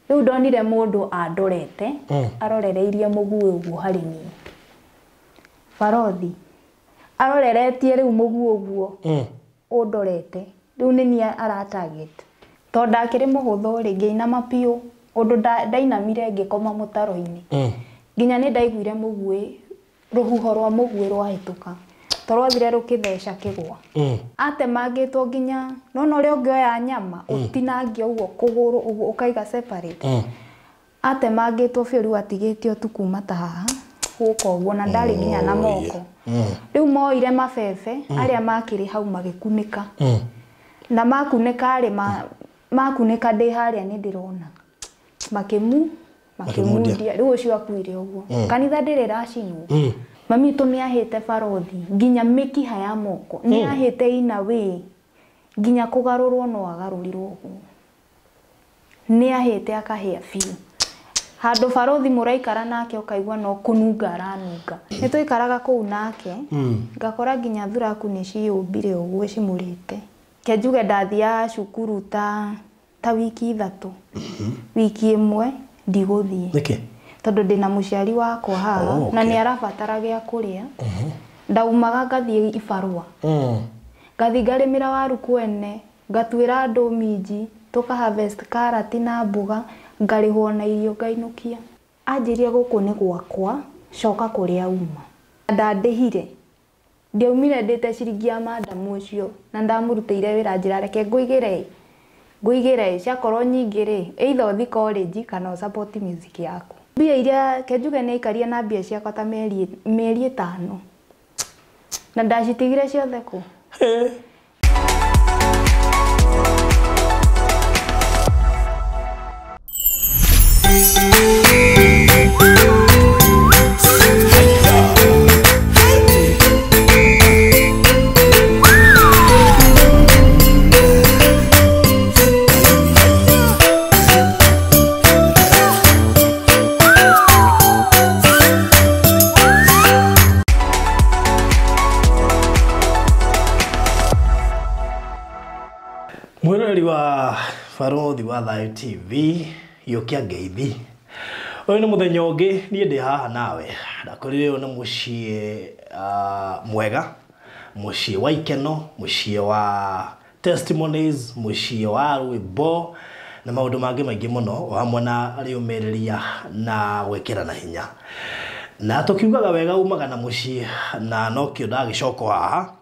Rĩu ndonire mũndũ andorete arorereirie mũguĩ ũguo harĩ niĩ. Barothi aroreretie rĩu mũguĩ ũguo ũndorete. Rĩu nĩ niĩ ara target. Tondũ ndakĩrĩ mũhũthũ rĩ, ngĩinama biũ ũndũ ndainamire ngĩkoma mũtaro-inĩ. Nginya nĩ ndaiguire mũguĩ, rũhuho rwa mũguĩ rwahĩtũka. To rwathire rũkĩtheca kĩgwa. Atemangĩtwo nginya, nona ũrĩa ũngĩoya nyama, ũtinangie ũguo kũgũrũ ũguo ũkaiga separate. Atemangĩtwo biũ rĩu atigĩtio tu kuma ta haha gũka ũguo na ndarĩ nginya na moko. Rĩu moire mabebe arĩa makĩrĩ hau magĩkunĩka. Na makunĩka rĩ, makunĩka ndĩ harĩa nĩ ndĩrona. Makĩmundia. Rĩu ũcio akuire ũguo. Kanitha ndĩrĩ ĩracinwo. Mami witũ nĩ ahĩte barothi nginya mĩkiha ya moko. Nĩ ahĩte in a way nginya kũgarũrwo no agarũrirwo ũguo. Nĩ ahĩte akahĩa biũ. Handũ barothi mũraikara nake ũkaigua no kũnunga aranunga. Nĩ twaikaraga kũu nake, ngakora nginya thuraku nĩ ciyũmbire ũguo cimũrĩte. Ke njuge ndathiaga cukuru ta wiki 3. Wiki 1 ndigũthiĩ. Nĩkĩ? Tondũ ndĩna mũciari wakwa haha, na nĩ arabatara gĩa kũrĩa. Ndaumaga ngathiĩ ibarũa. Ngathiĩ ngarĩmĩra waru kwene, ngatuĩra andũ minji, tũka harvest karati na mboga, ngarĩhwo na irio ngainũkia. Anjĩrire gũkũ nĩ gwakwa, coka kũrĩa uma. Ndandĩhire. Ndiaumire ndĩte ciringi ya madamu ũcio, na ndamũrutĩire wĩra njĩra reke ngũigĩre. Ngũigĩre, ciakorwo nyingĩ rĩ, either ũthiĩ college kana ũ support music yaku. Mbia iria, ke njuge nĩ aikaria na mbia ciakwa ta mĩeri 5. Na ndacitigire ciothe kũ? Mwiroreri wa Barothi wa Thayu TV yũkia ngeithi. Ũyũ nĩ mũthenya ũngĩ niĩ ndĩ haha nawe. Ndakorire ũyũ nĩ mũciĩ mwega, mũciĩ wa ikeno, mũciĩ wa testimonies, mũciĩ wa rwĩmbo na maũndũ mangĩ maingĩ mũno, o hamwe na rĩũmĩrĩria na gwĩkĩrana hinya. Na tũkiugaga wega umaga na mũciĩ, na nokĩo ndagĩcoka haha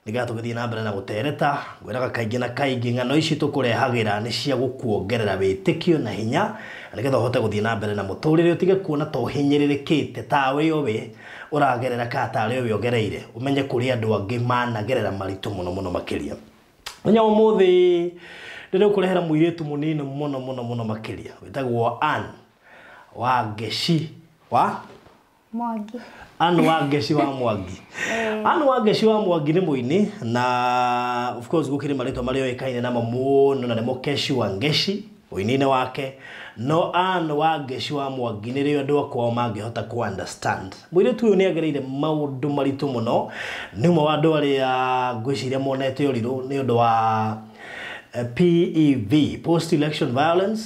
nĩgetha tũgĩthiĩ na mbere na gũtereta. Ngwĩraga kaingĩ na kaingĩ ng'ano ici tũkũrehagĩra nĩ cia gũkuongerera wĩtĩkio na hinya, nĩgetha ũhote gũthiĩ na mbere na mũtũrĩre, ũtige kuona ta ũhinyĩrĩrĩkĩte tawe o we ũragerera kana tawe o we ũgereire. Ũmenye kũrĩ andũ angĩ managerera maritũ mũno mũno makĩria. Mũthenya wa ũmũthĩ ndĩrĩkũrehera mũirĩtu mũnini mũno mũno mũno makĩria wĩtagwo Ann Wangeci wa Mwangi. Ann Wangeci wa Mwangi. Ann Wangeci wa Mwangi nĩ mũini na of course gũkĩrĩ marĩtwa marĩa oĩkaine namo mũno na nĩmo Keshi Wangeci ũini-inĩ wake. No Ann Wangeci wa Mwangi nĩrĩo andũ akwa mangĩhota ku understand. Mũirĩtu ũyũ nĩ agereire maũndũ maritũ mũno. Nĩ ũmwe wa andũ arĩa ngwĩciria monete ũrirũ nĩ ũndũ wa PEV, post election violence.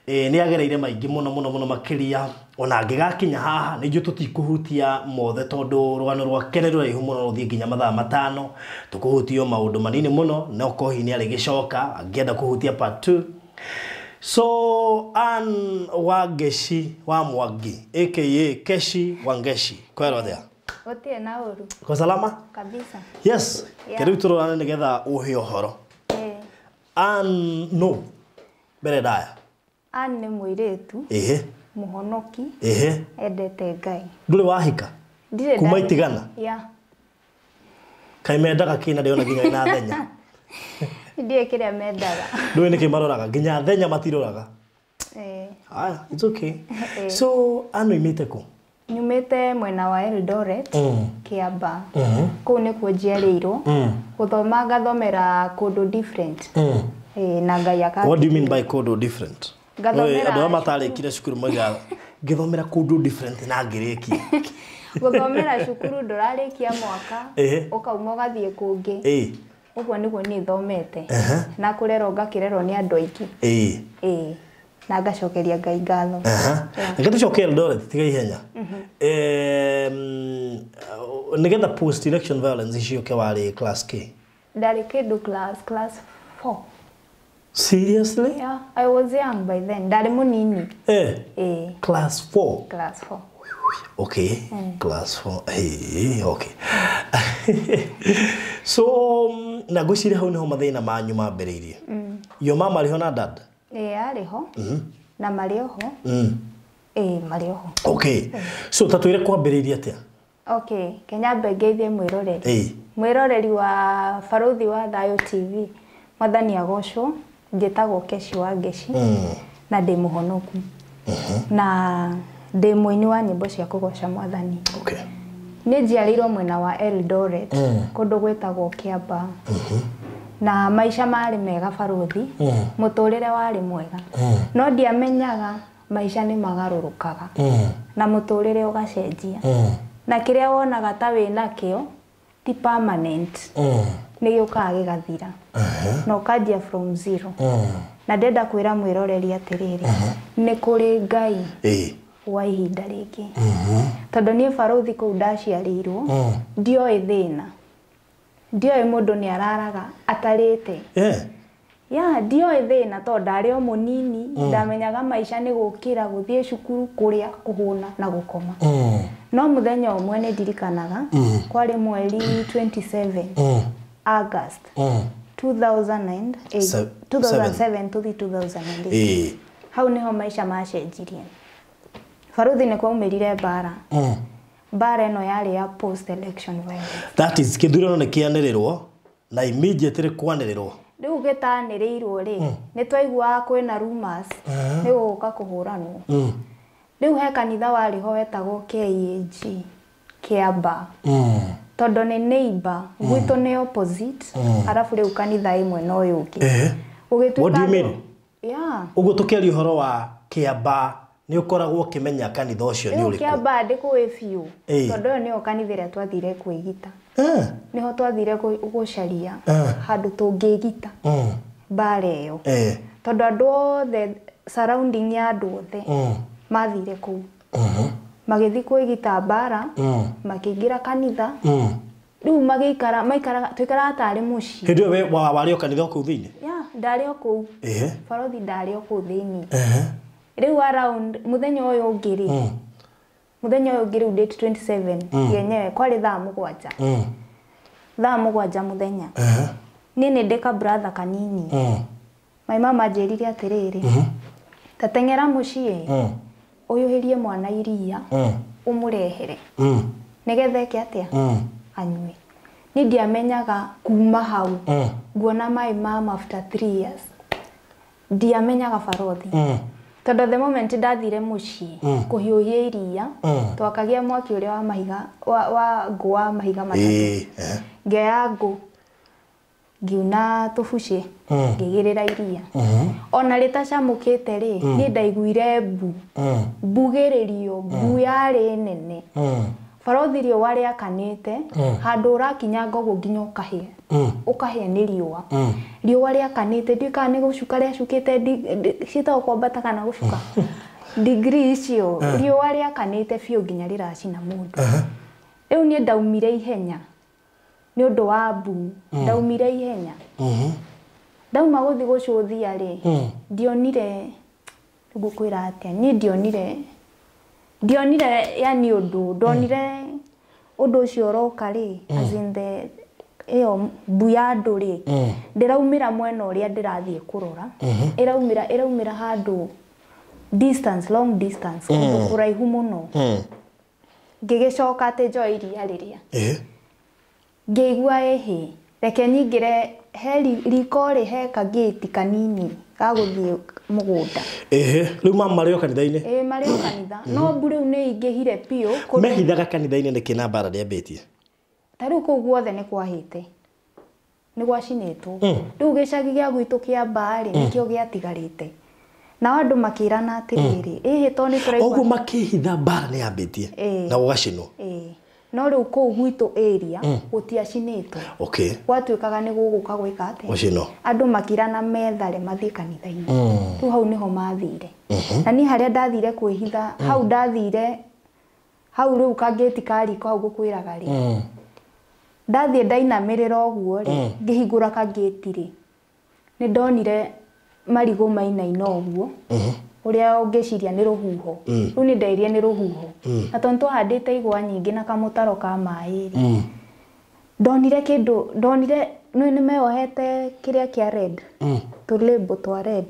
Nĩ agereire maingĩ mũno mũno mũno makĩria. Ona angĩgakinya haha nĩ njũĩ tũtikũhutia mothe tondũ rũgano rwake nĩ rũraihu mũno, rũthiĩ nginya mathaa 5. Tũkũhutia maũndũ manini mũno, no kohi nĩ arĩgĩcoka angĩenda kũhutia part 2. So Ann Wangeci wa Mwangi aka Keshi Wangeci, kwero athĩa? Gũtirĩ na ũru. Kwa salama? Kabisa. Yes. Kĩrĩu tũrorane nĩgetha ũhe ũhoro. Ann no mbere ndaya. Ann nĩ mũirĩtu. Mũhonoki. Endete Ngai. Ndũrĩ wahika? Ndirĩ Kuma ndahika. itigana? Yeah. Kaĩ mendaga kĩ na ndĩrona nginya ina thenya? Ndiũĩ kĩrĩa mendaga. Ndũĩ nĩkĩ maroraga? Nginya thenya matiroraga. Haya, it's okay. So Ann oimĩte kũ? Nyumĩte mwena wa Eldoret, Kiambaa. Kũu nĩkuo njiarĩirwo. Gũthoma ngathomera kũndũ different. Na Ngai aka What do you mean by kũndũ different? Ngathomera Andũ arĩa matarĩkire cukuru moigaga ngĩthomera kũndũ different na ngĩrĩkia. Gũthomera cukuru ndũrarĩkia mwaka, ũkauma ũgathiĩ kũngĩ. Ũguo nĩguo niĩ thomete. Na kũrerwo ngakĩrerwo nĩ andũ aingĩ. Na ngacokeria Ngai ngatho. Reke tũcoke Eldoret tiga ihenya. Nĩgetha post election violence iciũke warĩ class K? Ndarĩ kĩndũ class 4. Seriously? Yeah, I was young by then. Ndarĩ mũnini. Class 4? Class 4. Okay, class 4. Hey, okay. So, na ngwĩciria hau nĩho mathĩna manyu mambĩrĩirie. Yo mama arĩ ho na dad? Ĩĩ arĩ ho. Na marĩ oho. Ĩĩ marĩ oho. Okay. So, ta twĩre kwambĩrĩirie atĩa? Okay, Kenya ngeithie mwĩroreri. Mwĩroreri wa Baruthi wa Thayo TV. Mwathani agocwo, njĩtagwo Keshi wa Ngeshi. Na ndĩ mũhonoku. Na ndĩ mũini wa nyĩmbo cia kũgoca Mwathani. Okay. Nĩ njiarĩirwo mwena wa Eldoret, kũndũ gwĩtagwo Kĩambaa. Na maica marĩ mega Baruthi, mũtũrĩre warĩ mwega. No ndiamenyaga maica nĩ magarũrũkaga. Na mũtũrĩre ũgacenjia. Na kĩrĩa wonaga ta wĩnakĩo ti permanent. Nĩ gĩũkaga gĩgathira. Na ũkanjia from zero. Na ndenda kwĩra mwĩroreri atĩrĩrĩ, nĩ kũrĩ Ngai wa ihinda rĩngĩ. Tondũ niĩ Baruthi kũu ndaciarĩirwo, ndioĩ thĩna. Ndioĩ mũndũ nĩ araraga atarĩte. Ya, ndioĩ thĩna tondũ ndarĩ o mũnini, ndamenyaga maica nĩ gũkĩra, gũthiĩ cukuru, kũrĩa, kũhũna na gũkoma. No mũthenya ũmwe nĩ ndirikanaga, kwarĩ mweri 27 August 2008, 2007 to 2008. Hau niho maica macenjirie. Baruthi nĩ kwaumĩrire mbara. Mbara ĩno yarĩ ya post election violence. That is kĩthurano nĩ kĩanĩrĩrwo na immediately kwanĩrĩrwo. Rĩu gĩtanĩrĩirwo rĩ, nĩ twaiguaga kwĩna rumors nĩ gũgũka kũhũranwo. Rĩu he kanitha warĩ ho wetagwo KAG Kĩambaa. Tondũ nĩ neighbor, gwitũ nĩ opposite, arabu rĩu kanitha ĩmwe no ũyũ ũngĩ. What do you mean? Yeah. Ũguo tũkĩaria ũhoro wa Kĩambaa nĩ ũkoragwo ũkĩmenya kanitha ũcio nĩ ũrĩkũ? Kĩambaa ndĩkũĩ biũ. Tondũ ĩyo nĩyo kanitha ĩrĩa twathire kwĩgita. Nĩho twathire gũcaria handũ tũngĩgita mbara ĩyo. Tondũ andũ othe surrounding ya andũ othe mathire kũu. Magĩthiĩ kwĩgita mbara, makĩingĩra kanitha. Rĩu magĩikara, maikaraga, tũikaraga tarĩ mũciĩ. Hĩndĩ ĩyo we warĩ o kanitha o kũu thĩinĩ? Yeah, ndarĩ o kũu. Baruthi ndarĩ o kũu thĩinĩ. Rĩu around mũthenya ũyũ ũngĩ rĩ, mũthenya ũyũ ũngĩ rĩu date 27 yenyewe kwarĩ thaa mũgwanja. Thaa mũgwanja mũthenya. Niĩ nĩ ndĩ ka brother kanini. My mama anjĩrire atĩrĩrĩ, ta teng'era mũciĩ, ũyũhĩrie mwana iria, ũmũrehere. Nĩgetha eke atĩa? Anyue. Niĩ ndiamenyaga kuma hau nguona my mom after 3 years. Ndiamenyaga Baruthi. Tondũ the moment ndathire mũciĩ kũhiũhia iria, twakagia mwaki ũrĩa wa mahiga wa ngũ wa mahiga matatũ. Ngĩoya ngũ ngiuna tũbucĩ ngĩigĩrĩra iria. Ona rĩtacamũkĩte rĩ, niĩ ndaiguire mbu. Mbugĩrĩrio, mbu yarĩ nene. Baruthi riũa rĩakanĩte, handũ ũrakinyanga ũguo nginya ũkahĩa. Ũkahĩa nĩ riũa. Riũa rĩakanĩte, ndiũĩ kana nĩ gũcuka rĩacukĩte, ciĩtagwo kwambata kana gũcuka. Degree icio, riũa rĩakanĩte biũ nginya rĩracina mũndũ. Rĩu niĩ ndaumire ihenya nĩ ũndũ wa mbu, ndaumire ihenya. Ndauma gũthiĩ gũcũthia rĩ, ndionire, ngũkwĩra atĩa, niĩ ndionire yani ũndũ, ndonire ũndũ ũcio ũroka rĩ, as in the ĩyo mbu ya andũ rĩ, ndĩraumĩra mwena ũrĩa ndĩrathiĩ kũrora, ĩraumĩra handũ distance, long distance, kũndũ kũraihu mũno. Ngĩgĩcoka atĩ njoe iria rĩrĩa. Ngĩigua ĩhĩ, reke nyingĩre he riko rĩ, he kagĩti kanini ga gũthiĩ mũgũnda. Rĩu mama marĩ o kanitha-inĩ? Ĩĩ marĩ o kanitha. No mbu rĩu nĩ ingĩhire biũ. Mehithaga kanitha-inĩ nĩkĩ na mbara ndĩambĩtie? Ta rĩu kũu guothe nĩ kwahĩte. Nĩ gwacinĩtwo. Rĩu gĩcagi gĩa gwitũ Kĩambaa rĩ, nĩkĩo gĩatigarĩte. Nao andũ makĩrana atĩrĩrĩ, ĩhĩ to nĩ tũraigua. Ũguo makĩhitha mbara nĩ yambĩtie na gũgacinwo. No rĩu kũu gwitũ area gũtiacinĩtwo. Okay. Gwatuĩkaga nĩ gũgũka gwĩka atĩa? Gũcinwo. Andũ makirana methare mathiĩ kanitha-inĩ. Rĩu hau nĩho mathire. Na niĩ harĩa ndathire kwĩhitha, hau ndathire, hau rĩu kangĩti ka riko hau ngũkwĩraga rĩ. Ndathiĩ ndainamĩrĩra ũguo rĩ, ngĩhingũra kangĩti rĩ, nĩ ndonire marigũ mainaina ũguo. Ũrĩa ũngĩciria nĩ rũhuho. Rĩu nĩ ndairie nĩ rũhuho. Na tondũ twahandĩte igwa nyingĩ na kamũtaro ka maĩ rĩ. Ndonire kĩndũ, ndonire nĩ nĩmeohete kĩrĩa kĩa red. Tũlĩmbũ twa red.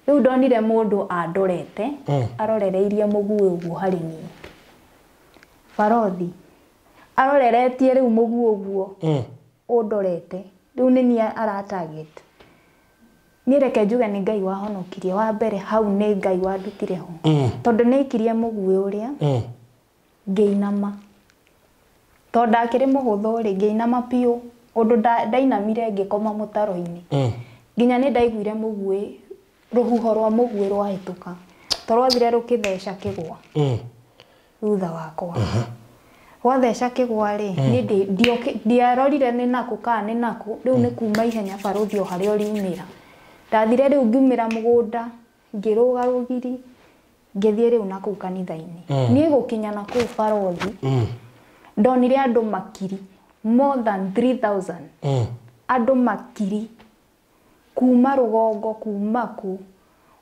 Rĩu ndonire mũndũ andorete, arorereirie mũguĩ ũguo harĩ niĩ. Barothi. Aroreretie rĩu mũguĩ ũguo ũndorete. Rĩu nĩ niĩ ara target. Niĩ reke njuge nĩ Ngai wahonokirie. Wa mbere hau nĩ Ngai wandutire ho. Tondũ nĩ aikirie mũguĩ ũrĩa, ngĩinama. Tondũ ndakĩrĩ mũhũthũ rĩ, ngĩinama biũ. Ũndũ ndainamire ngĩkoma mũtaro-inĩ. Nginya nĩ ndaiguire mũguĩ, rũhuho rwa mũguĩ rwahĩtũka. To rwathire rũkĩtheca kĩgwa. Thutha wakwa. Rwatheca kĩgwa rĩ, niĩ ndiarorire nĩ nakũ kana nĩ nakũ, rĩu nĩ kuma ihenya barũthi o harĩa ũriumĩra. Ndathire rĩu ngiumĩra mũgũnda, ngĩrũga rũgiri, ngĩthiĩ rĩu nakũu kanitha-inĩ. Niĩ gũkinya nakũu barothi, ndonire andũ makiri, more than 3,000. Andũ makiri, kuma rũgongo, kuma kũ.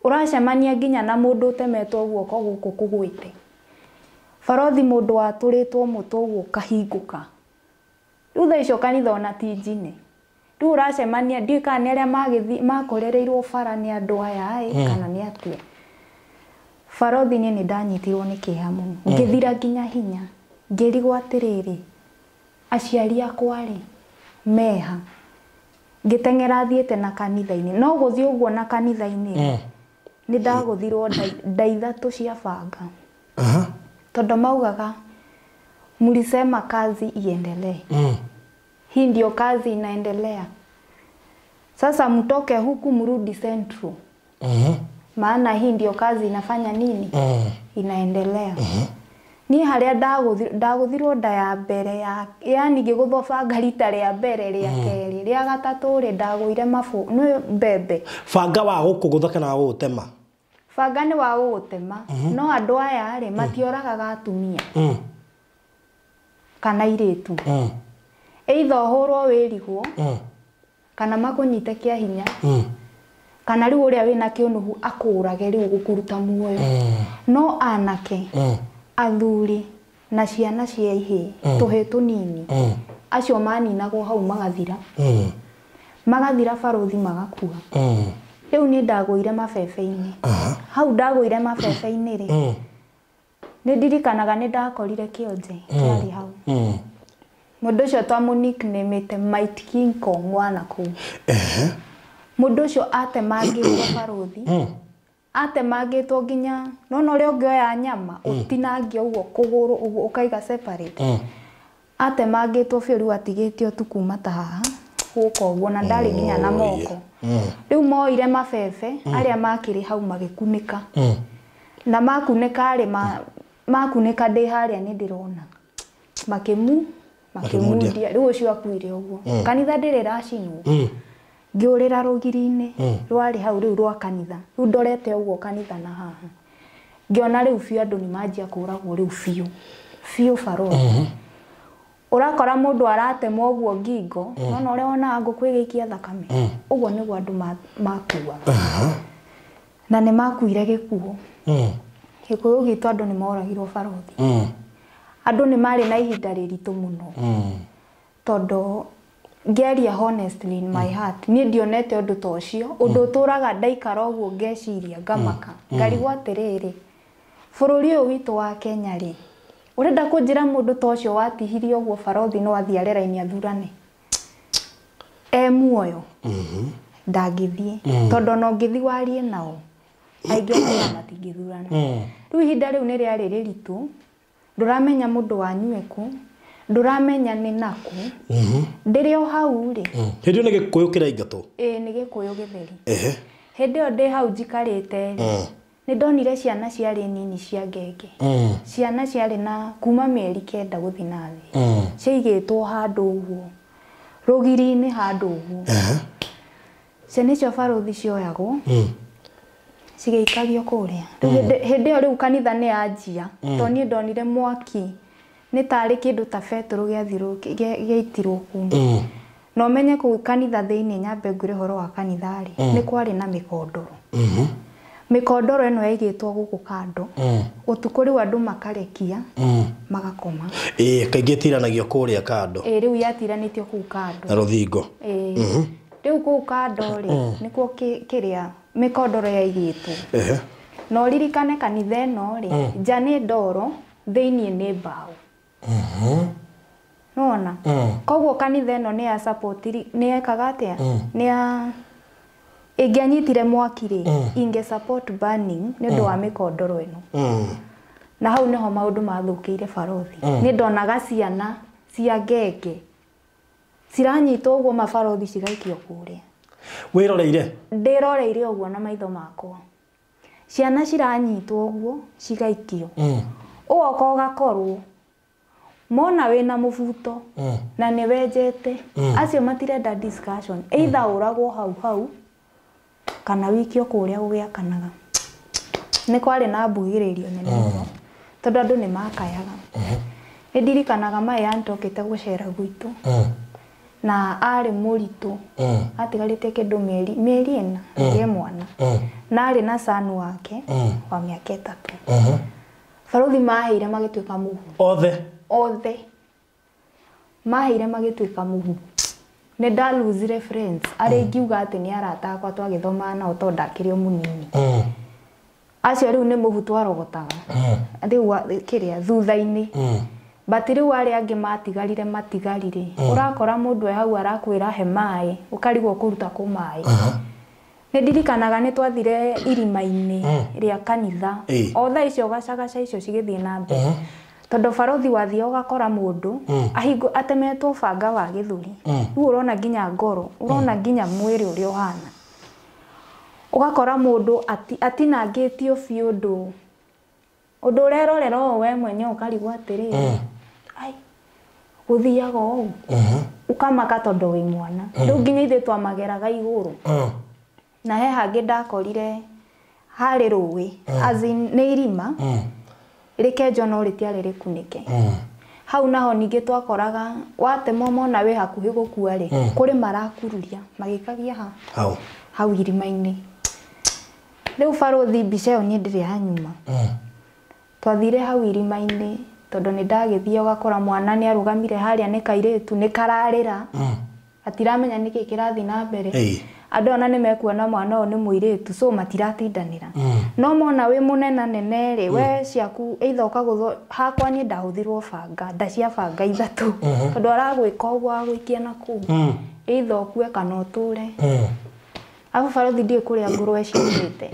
Ũracemania nginya na mũndũ ũtemetwo guoko gũkũ kũgwĩte. Barothi mũndũ watũrĩtwo mũtwe ũguo ũkahingũka. Rĩu thaa icio kanitha ona ti njine. Rĩu ũracemania, ndiũĩ kana nĩ arĩa makorereirwo bara nĩ andũ aya ĩ, kana nĩ atĩa. Barothi niĩ nĩ ndanyitirwo nĩ kĩeha mũno. Ngĩthira nginya hinya. Ngĩrigwo atĩrĩrĩ, aciari akwa rĩ, meha. Ngĩteng'era thiĩte na kanitha-inĩ. No gũthiĩ ũguo na kanitha-inĩ, nĩ ndagũthirwo nda ithatũ cia banga. Tondũ maugaga, mlisema kazi iendelee. Hii ndio kazi inaendelea. Sasa mtoke huku mrudi Central. Maana hii ndio kazi inafanya nini? Inaendelea. Niĩ harĩa ndagũthirwo nda ya mbere ya, yani ngĩgũthwo banga rita rĩa mbere, rĩa kerĩ, rĩa gatatũ rĩ, ndagũire mabũ, nĩ mbembe. Banga wa gũkũgũtha kana wa gũgũtema? Banga nĩ wa gũgũtema. No andũ aya rĩ, matioragaga atumia. Kana airĩtu. Either ũhũrwo wĩrigwo, kana makũnyite kĩa hinya, kana rĩu ũrĩa wĩna kĩũnũhu akũrage rĩu gũkũruta muoyo. No anake, athuri na ciana cia ihĩĩ, tũhĩĩ tũnini, acio maninagwo hau magathira. Magathira barũthi magakua. Rĩu niĩ ndagũire mabebe-inĩ. Hau ndagũire mabebe-inĩ rĩ, nĩ ndirikanaga nĩ ndakorire kĩonje kĩarĩ hau. Mũndũ ũcio twamũ-nickname-ĩte Might King Kong wa nakũu. Mũndũ ũcio atemangĩtwo barũthi. Atemangĩtwo nginya, nona ũrĩa ũngĩoya nyama, ũtinangie ũguo kũgũrũ ũguo ũkaiga separate. Atemangĩtwo biũ rĩu atigĩtio tu kuma ta haha, gũka ũguo na ndarĩ nginya na moko. Rĩu moire mabebe, arĩa makĩrĩ hau magĩkunĩka. Na makunĩka rĩ, makunĩka ndĩ harĩa nĩ ndĩrona. Makĩmundia. Rĩu ũcio akuire ũguo. Kanitha ndĩrĩ ĩracinwo. Ngĩũrĩra rũgiri-inĩ, rwarĩ hau rĩu rwa kanitha. Rĩu ndorete ũguo kanitha na haha. Ngĩona rĩu biũ andũ nĩ manjia kũragwo rĩu biũ. Biũ barothi. Ũrakora mũndũ aratemwo ũguo ngingo, nona ũrĩa wonaga ngũkũ ĩgĩikia thakame. Ũguo nĩguo andũ makuaga. Na nĩ makuire gĩkuũ. Gĩkũyũ gitũ andũ nĩ moragirwo barothi. Andũ nĩ marĩ na ihinda rĩritũ mũno. Tondũ ngĩaria honestly in my heart, niĩ ndionete ũndũ ta ũcio, ũndũ ũtũraga ndaikara ũguo ngeciria, ngamaka. Ngarigwo atĩrĩrĩ, bũrũri ũyũ witũ wa Kenya rĩ, ũrenda kũnjĩra mũndũ ta ũcio watihirie ũguo barothi no athiĩ arera-inĩ athurane? E muoyo. Ndangĩthiĩ. Tondũ ona ũngĩthiĩ warie nao, aingĩ ao matingĩthurana. Rĩu ihinda rĩu nĩ rĩarĩ rĩritũ, ndũramenya mũndũ wanyu ekũ, ndũramenya nĩ nakũ. Ndĩrĩ o hau rĩ. Hĩndĩ ĩyo nĩ gĩkũyũ kĩraingatwo? Ĩĩ, nĩ gĩkũyũ gĩtheri. Hĩndĩ ĩyo ndĩ hau njikarĩte rĩ, Nĩ ndonire ciana ciarĩ nini cia ngenge. Ciana ciarĩ na kuma mĩeri 9 gũthiĩ na thĩ. Ciaigĩtwo handũ ũguo. Rũgiri-inĩ handũ ũguo. Ciana icio barothi cioyagwo. Cigĩikagio kũrĩa. Hĩndĩ ĩyo rĩu kanitha nĩ yanjia. Tondũ niĩ ndonire mwaki nĩ tarĩ kĩndũ ta betũrũ gĩaitirwo kũu. Na ũmenye kũu kanitha thĩinĩ nyambe ngwĩre ũhoro wa kanitha rĩ, nĩ kwarĩ na mĩkondoro. Mĩkondoro ĩno yaigĩtwo gũkũ kando. Ũtukũ rĩu andũ makarekia magakoma. Ĩĩ kaingĩ ĩtiranagio kũrĩa kando. Ĩĩ rĩu yatiranĩtio kũu kando. Na rũthingo. Ĩĩ. Rĩu kũu kando rĩ, nĩkuo kĩrĩa mĩkondoro yaigĩtwo. Na ũririkane kanitha ĩno rĩ, nja nĩ ndoro, thĩinĩ nĩ mbaũ. Nĩwona? Koguo kanitha ĩno nĩ ya support nĩ yekaga atĩa? Nĩ ya ĩngĩanyitire mwaki rĩ, inge support burning nĩ ũndũ wa mĩkondoro ĩno. Na hau nĩho maũndũ mathũkĩire barothi. Nĩ ndonaga ciana cia ngenge ciranyitwo ũguo mabarothi cigaikio kũrĩa. Wĩroreire? Ndĩroreire ũguo na maitho makwa. Ciana ciranyitwo ũguo cigaikio. Ũgoka ũgakorwo mona wĩna mũbuto na nĩ wenjete, acio matirenda discussion. Either ũragwo hau hau kana wikio kũrĩa gũgĩakanaga. Nĩ kwarĩ na mbugĩrĩrio nene mũno tondũ andũ nĩ makayaga. Nĩ ndirikanaga my aunt okĩte gũcera gwitũ na arĩ mũritũ, atigarĩte kĩndũ mĩeri 4 agĩe mwana, na arĩ na son wake wa mĩaka 3. Barothi maheire magĩtuĩka mũhu. Othe? Othe maheire magĩtuĩka mũhu. Nĩ ndalosire friends arĩa ingiuga atĩ nĩ arata akwa twagĩthomaga nao tondũ ndakĩrĩ o mũnini. Acio rĩu nĩ mũhu twarogotaga. Rĩu kĩrĩa thutha-inĩ. But rĩu arĩa angĩ matigarire matigarire. Ũrakora mũndũ e hau arakwĩra he maĩ, ũkarigwo kũruta kũ maĩ. Nĩ ndirikanaga nĩ twathire irima-inĩ rĩa kanitha. O thaa icio gacagaca icio cigĩthiĩ na mbere. Tondũ barothi wathiĩ ũgakora mũndũ ahingo atemetwo banga wa gĩthũri. Rĩu ũrona nginya ngoro, ũrona nginya mwĩrĩ ũrĩa ũhana. Ũgakora mũndũ atinangĩtio biũ ũndũ. Ũndũ ũrerorera o we mwenyewe ũkarigwo atĩrĩrĩ, ai, gũthiaga ũũ. Ũkamaka tondũ wĩ mwana. Rĩu nginya ithuĩ twamageraga igũrũ. Na he hangĩ ndakorire harĩ rũĩ, as in nĩ irima, rĩkenjwo no rĩtiarĩ rĩkunĩke. Hau naho ningĩ twakoraga watemwo mona wĩ hakuhĩ gũkua rĩ, kũrĩ marakururia magĩkagia ha hau irima-inĩ. Rĩu barothi mbica ĩyo niĩ ndĩrĩ yanyuma. Twathire hau irima-inĩ tondũ nĩ ndagĩthiĩ ũgakora mwana nĩ arũgamire harĩa nĩ kairĩtu nĩ kararĩra. Atiramenya nĩkĩ kĩrathiĩ na mbere. Andũ ona nĩ mekuona mwana ũyũ nĩ mũirĩtu so matiratindanĩra. No mona wĩ mũnena nene rĩ, we ciaku either ũkagũthwo, hakwa niĩ ndahũthirwo banga, nda cia banga 3. Tondũ aragwĩka ũguo agũikia na kũu. Either ũkue kana ũtũre. Arabu barothi ndiũĩ kũrĩa ngũrwe ciumĩte.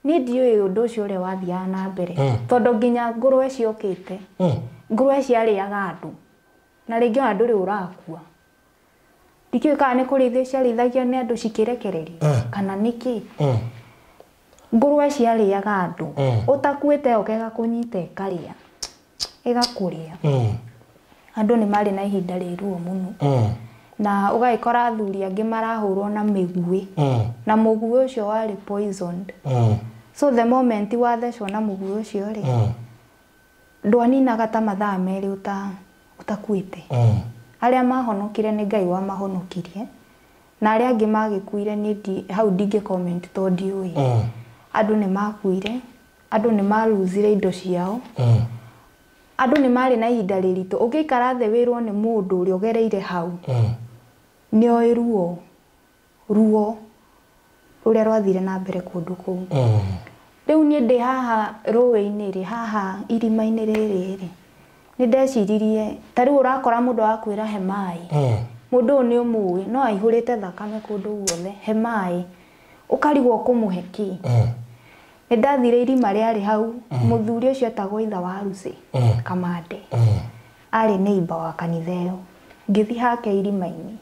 Niĩ ndiũĩ ũndũ ũcio ũrĩa wathiaga na mbere. Tondũ nginya ngũrwe ciokĩte. Ngũrwe ciarĩaga andũ. Na rĩngĩ ona ndũrĩ ũrakua. Ndikĩũĩ kana nĩ kũrĩithio ciarĩithagio nĩ andũ cikĩrekererio kana nĩkĩ. Ngũrwe ciarĩaga andũ. Ũtakuĩte yoka ĩgakũnyita ĩkarĩa. Ĩgakũrĩa. Andũ nĩ marĩ na ihinda rĩ ruo mũno. Na ũgagĩkora athuri angĩ marahũrwo na mĩguĩ. Na mũguĩ ũcio warĩ poisoned. So the moment wathecwo na mũguĩ ũcio rĩ, ndwaninaga ta mathaa 2 ũtakuĩte. Arĩa mahonokire nĩ Ngai wamahonokirie. Na arĩa angĩ magĩkuire niĩ hau ndingĩ comment tondũ ndiũĩ. Andũ nĩ makuire, andũ nĩ maruzire indo ciao. Andũ nĩ marĩ na ihinda rĩritũ. Ũngĩikara thĩ wĩrwo nĩ mũndũ ũrĩa ũgereire hau, nĩ oĩ ruo, ruo rũrĩa rwathire na mbere kũndũ kũu. Rĩu niĩ ndĩ haha rũĩ-inĩ rĩ, haha irima-inĩ rĩrĩ rĩ, nĩ ndeciririe, ta rĩu ũrakora mũndũ arakwĩra he maĩ. Mũndũ ũyũ nĩ ũmũĩ, no aihũrĩte thakame kũndũ guothe, he maĩ. Ũkarigwo ũkũmũhe kĩ. Nĩ ndathire irima rĩarĩ hau, mũthuri ũcio etagwo ithe wa Lucy, Kamande. Arĩ neighbor wa kanitha ĩyo. Ngĩthiĩ hake irima-inĩ.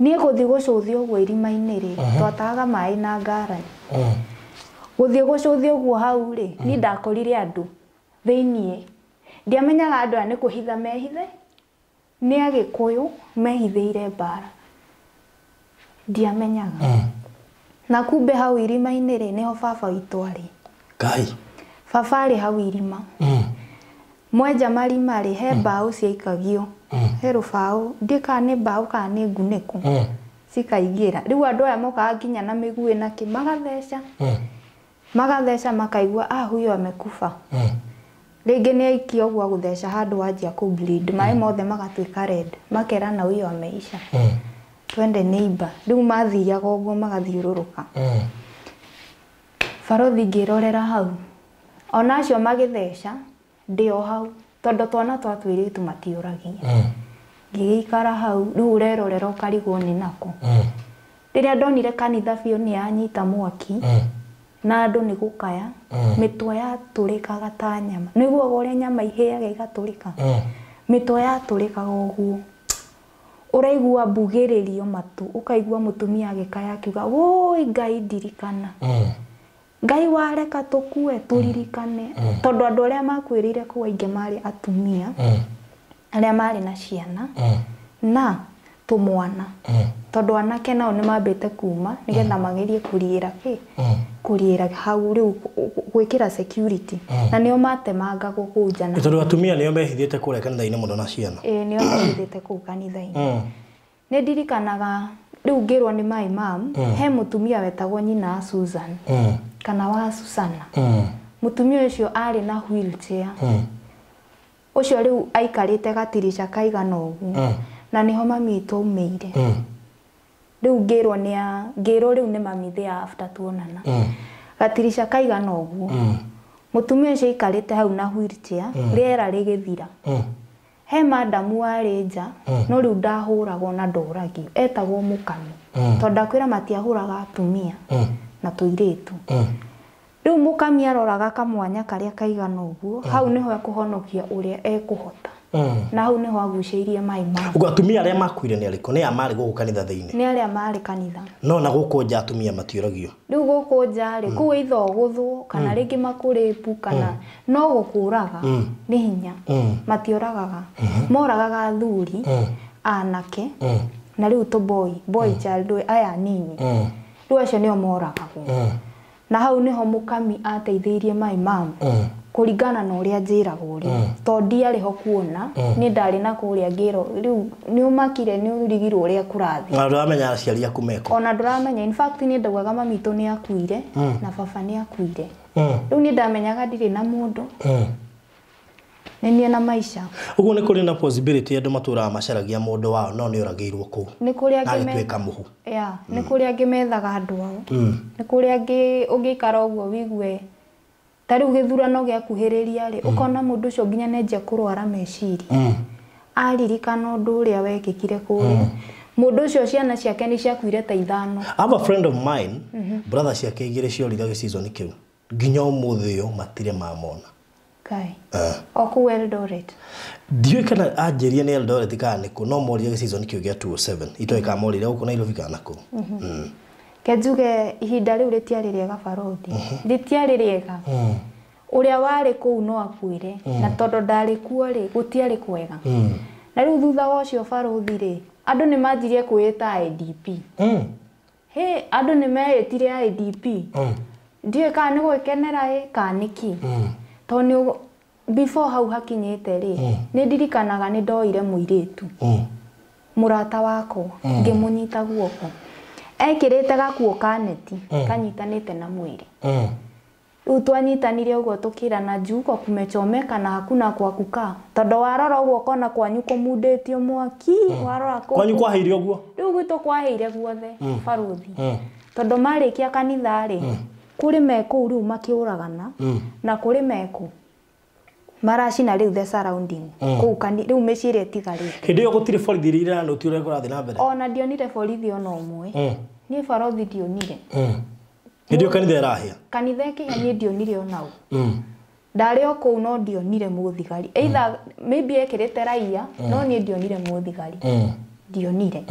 Niĩ gũthiĩ gũcũthia ũguo irima-inĩ rĩ, twatahaga maĩ na ngarani. Gũthiĩ gũcũthia ũguo hau rĩ, niĩ ndakorire andũ thĩiniĩ. Ndiamenyaga andũ aya nĩ kũhitha mehithe, nĩ Agĩkũyũ mehithĩire mbara. Ndiamenyaga. Na kumbe hau irima-inĩ rĩ, nĩho baba witũ arĩ. Ngai. Baba arĩ hau irima. Mwenja marima rĩ, he mbaũ ciaikagio. He rũbaũ, ndiũĩ kana nĩ mbaũ kana nĩ ngunĩko. Cikaingĩra. Rĩu andũ aya mokaga nginya na mĩguĩ na kĩ, magatheca. Magatheca makaigua, ah, huyo amekufa. Rĩngĩ nĩ aikia ũguo agũtheca handũ wanjia kũ bleed, maĩ mothe magatuĩka red, makerana huyo ameisha. Twende neighbor. Rĩu mathiaga ũguo magathiũrũrũka. Barothi ngĩrorera hau. Ona acio magĩtheca, ndĩ o hau, tondũ twana twa tũirĩtu matiũragia. Ngĩgĩikara hau, rĩu ũrerorera ũkarigwo nĩ nakũ. Rĩrĩa ndonire kanitha biũ nĩ yanyita mwaki, na andũ nĩ gũkaya, mĩtwe yatũrĩkaga ta nyama. Nĩguo ũrĩa nyama ihĩaga igatũrĩka. Mĩtwe yatũrĩkaga ũguo. Ũraigua mbugĩrĩrio matũ, ũkaigua mũtumia agĩkaya akiuga, wũi Ngai ndirikana. Ngai wareka tũkue tũririkane. Tondũ andũ arĩa makuĩrĩire kũu aingĩ marĩ atumia, arĩa marĩ na ciana, na tũmwana. Tondũ anake nao nĩ mambĩte kuma nĩgetha magerie kũriĩra kĩ? Kũriĩra hau rĩu gwĩkĩra security. Na nĩo matemangagwo kũu nja na Tondũ atumia nĩo mehithĩte kũrĩa kanitha-inĩ mũno na ciana. Ĩĩ nĩo mehithĩte kũu kanitha-inĩ. Nĩ ndirikanaga rĩu ngĩrwo nĩ my mom, he mũtumia wetagwo nyina wa Susan, kana wa Susana. Mũtumia ũcio arĩ na wheelchair. Ũcio rĩu aikarĩte gatirica kaigana ũguo. Na nĩho mami witũ aumĩire. Rĩu ngĩrwo nĩ ngĩrwo rĩu nĩ mami the after tuonana. Gatirica kaigana ũguo. Mũtumia ũcio aikarĩte hau na wheelchair, rĩera rĩgĩthira. He madamu warĩ nja, no rĩu ndahũragwo na ndoragio, etagwo Mũkami. Tondũ ndakwĩra matiahũraga atumia na tũirĩtu. Rĩu Mũkami aroraga kamwanya karĩa kaigana ũguo, hau nĩho ekũhonokia ũrĩa ekũhota. Na hau nĩho agucĩirie maĩ ma. Ũguo atumia arĩa makuire nĩ arĩkũ? Nĩ a marĩ gũkũ kanitha thĩinĩ? Nĩ arĩa marĩ kanitha. No na gũkũ nja atumia matiũragio. Rĩu gũkũ nja rĩ, kũu either ũgũthwo, kana rĩngĩ makũrĩpu, kana no gũkũraga nĩ hinya. Matiũragaga. Moragaga athuri, anake, na rĩu tũ boy, boy child aya anini. Rĩu acio nĩo moragagwo. Na hau nĩho Mũkami ateithĩirie my mom. Kũringana na ũrĩa njĩragwo rĩ, tondũ ndiarĩ ho kuona, niĩ ndarĩ na kũrĩa ngĩrwo, rĩu nĩ ũmakire nĩ ũrigirwo ũrĩa kũrathiĩ. Na ndũramenya aciari aku meko. Ona ndũramenya, in fact niĩ ndaugaga mami witũ nĩ akuire, na baba nĩ akuire. Rĩu niĩ ndamenyaga ndirĩ na mũndũ. Nĩ niĩ na maica. Ũguo nĩ kũrĩ na possibility andũ matũraga macaragia mũndũ wao no nĩ oragĩirwo kũu. Nĩ kũrĩ Na angĩ agĩtuĩka mũhu. Yeah, nĩ kũrĩ angĩ methaga andũ ao. Nĩ kũrĩ angĩ ũngĩikara ũguo wĩigue ta rĩu gĩthurano gĩakuhĩrĩria rĩ, ũkona mũndũ ũcio nginya nĩanjia kũrwara meciria. Aririkana ũndũ ũrĩa wekĩkire kũrĩa. Mũndũ ũcio ciana ciake nĩ ciakuire ta ithano. I have a friend of mine, brother ciake igĩrĩ ciorire gĩcizoni kĩu. Nginya ũmũthĩ ũyũ matirĩ mamona. Ngai. O kũu Eldoret. Ndiũĩ kana anjĩrie nĩ Eldoret kana nĩ kũ, no morire gĩcizoni kĩu gĩa 207. Itoĩ kana morire gũkũ Nairobi kana kũ. Ke njuge ihinda rĩu rĩtiarĩ rĩega barothi. Rĩtiarĩ rĩega. Ũrĩa warĩ kũu no akuire, na tondũ ndarĩ kuo rĩ, gũtiarĩ kwega. Na rĩu thutha wa ũcio barothi rĩ, andũ nĩ manjirie kwĩĩta IDP. Hĩ, andũ nĩ meĩtire IDP. Ndiũĩ kana nĩ gwĩkenera ĩ, kana nĩkĩ. Tondũ nĩ before hau hakinyĩte rĩ, nĩ ndirikanaga nĩ ndoire mũirĩtu. Mũrata wakwa, ngĩmũnyita guoko. Ekĩrĩte gakuo ka neti, kanyitanĩte na mwĩrĩ. Rĩu twanyitanire ũguo tũkĩrana juu huko kumechomeka na hakuna kwa kukaa. Tondũ warora ũguo ũkona kwanyu kũmundĩtio mwaki, warora kũu. Kwanyu kwahĩire ũguo? Rĩu gwitũ kwahĩire guothe, barothi. Tondũ marĩkia kanitha rĩ, kũrĩ me kũu rĩu makĩũragana, na kũrĩ me kũ maracina rĩu the surrounding. Kũu rĩu mĩciĩ ĩrĩa ĩtigarĩte. Hĩndĩ ĩyo gũtirĩ borithi iria iranũtio ũrĩa kũrathiĩ na mbere? Ona ndionire borithi ona ũmwe. Niĩ barothi ndionire. Hĩndĩ ĩyo kanitha ĩrahĩa? Kanitha ĩkĩhĩa niĩ ndionire ona ũ. Ndarĩ o kũu no ndionire mũthigari. Either maybe ekĩrĩte raia, no niĩ ndionire mũthigari. Ndionire.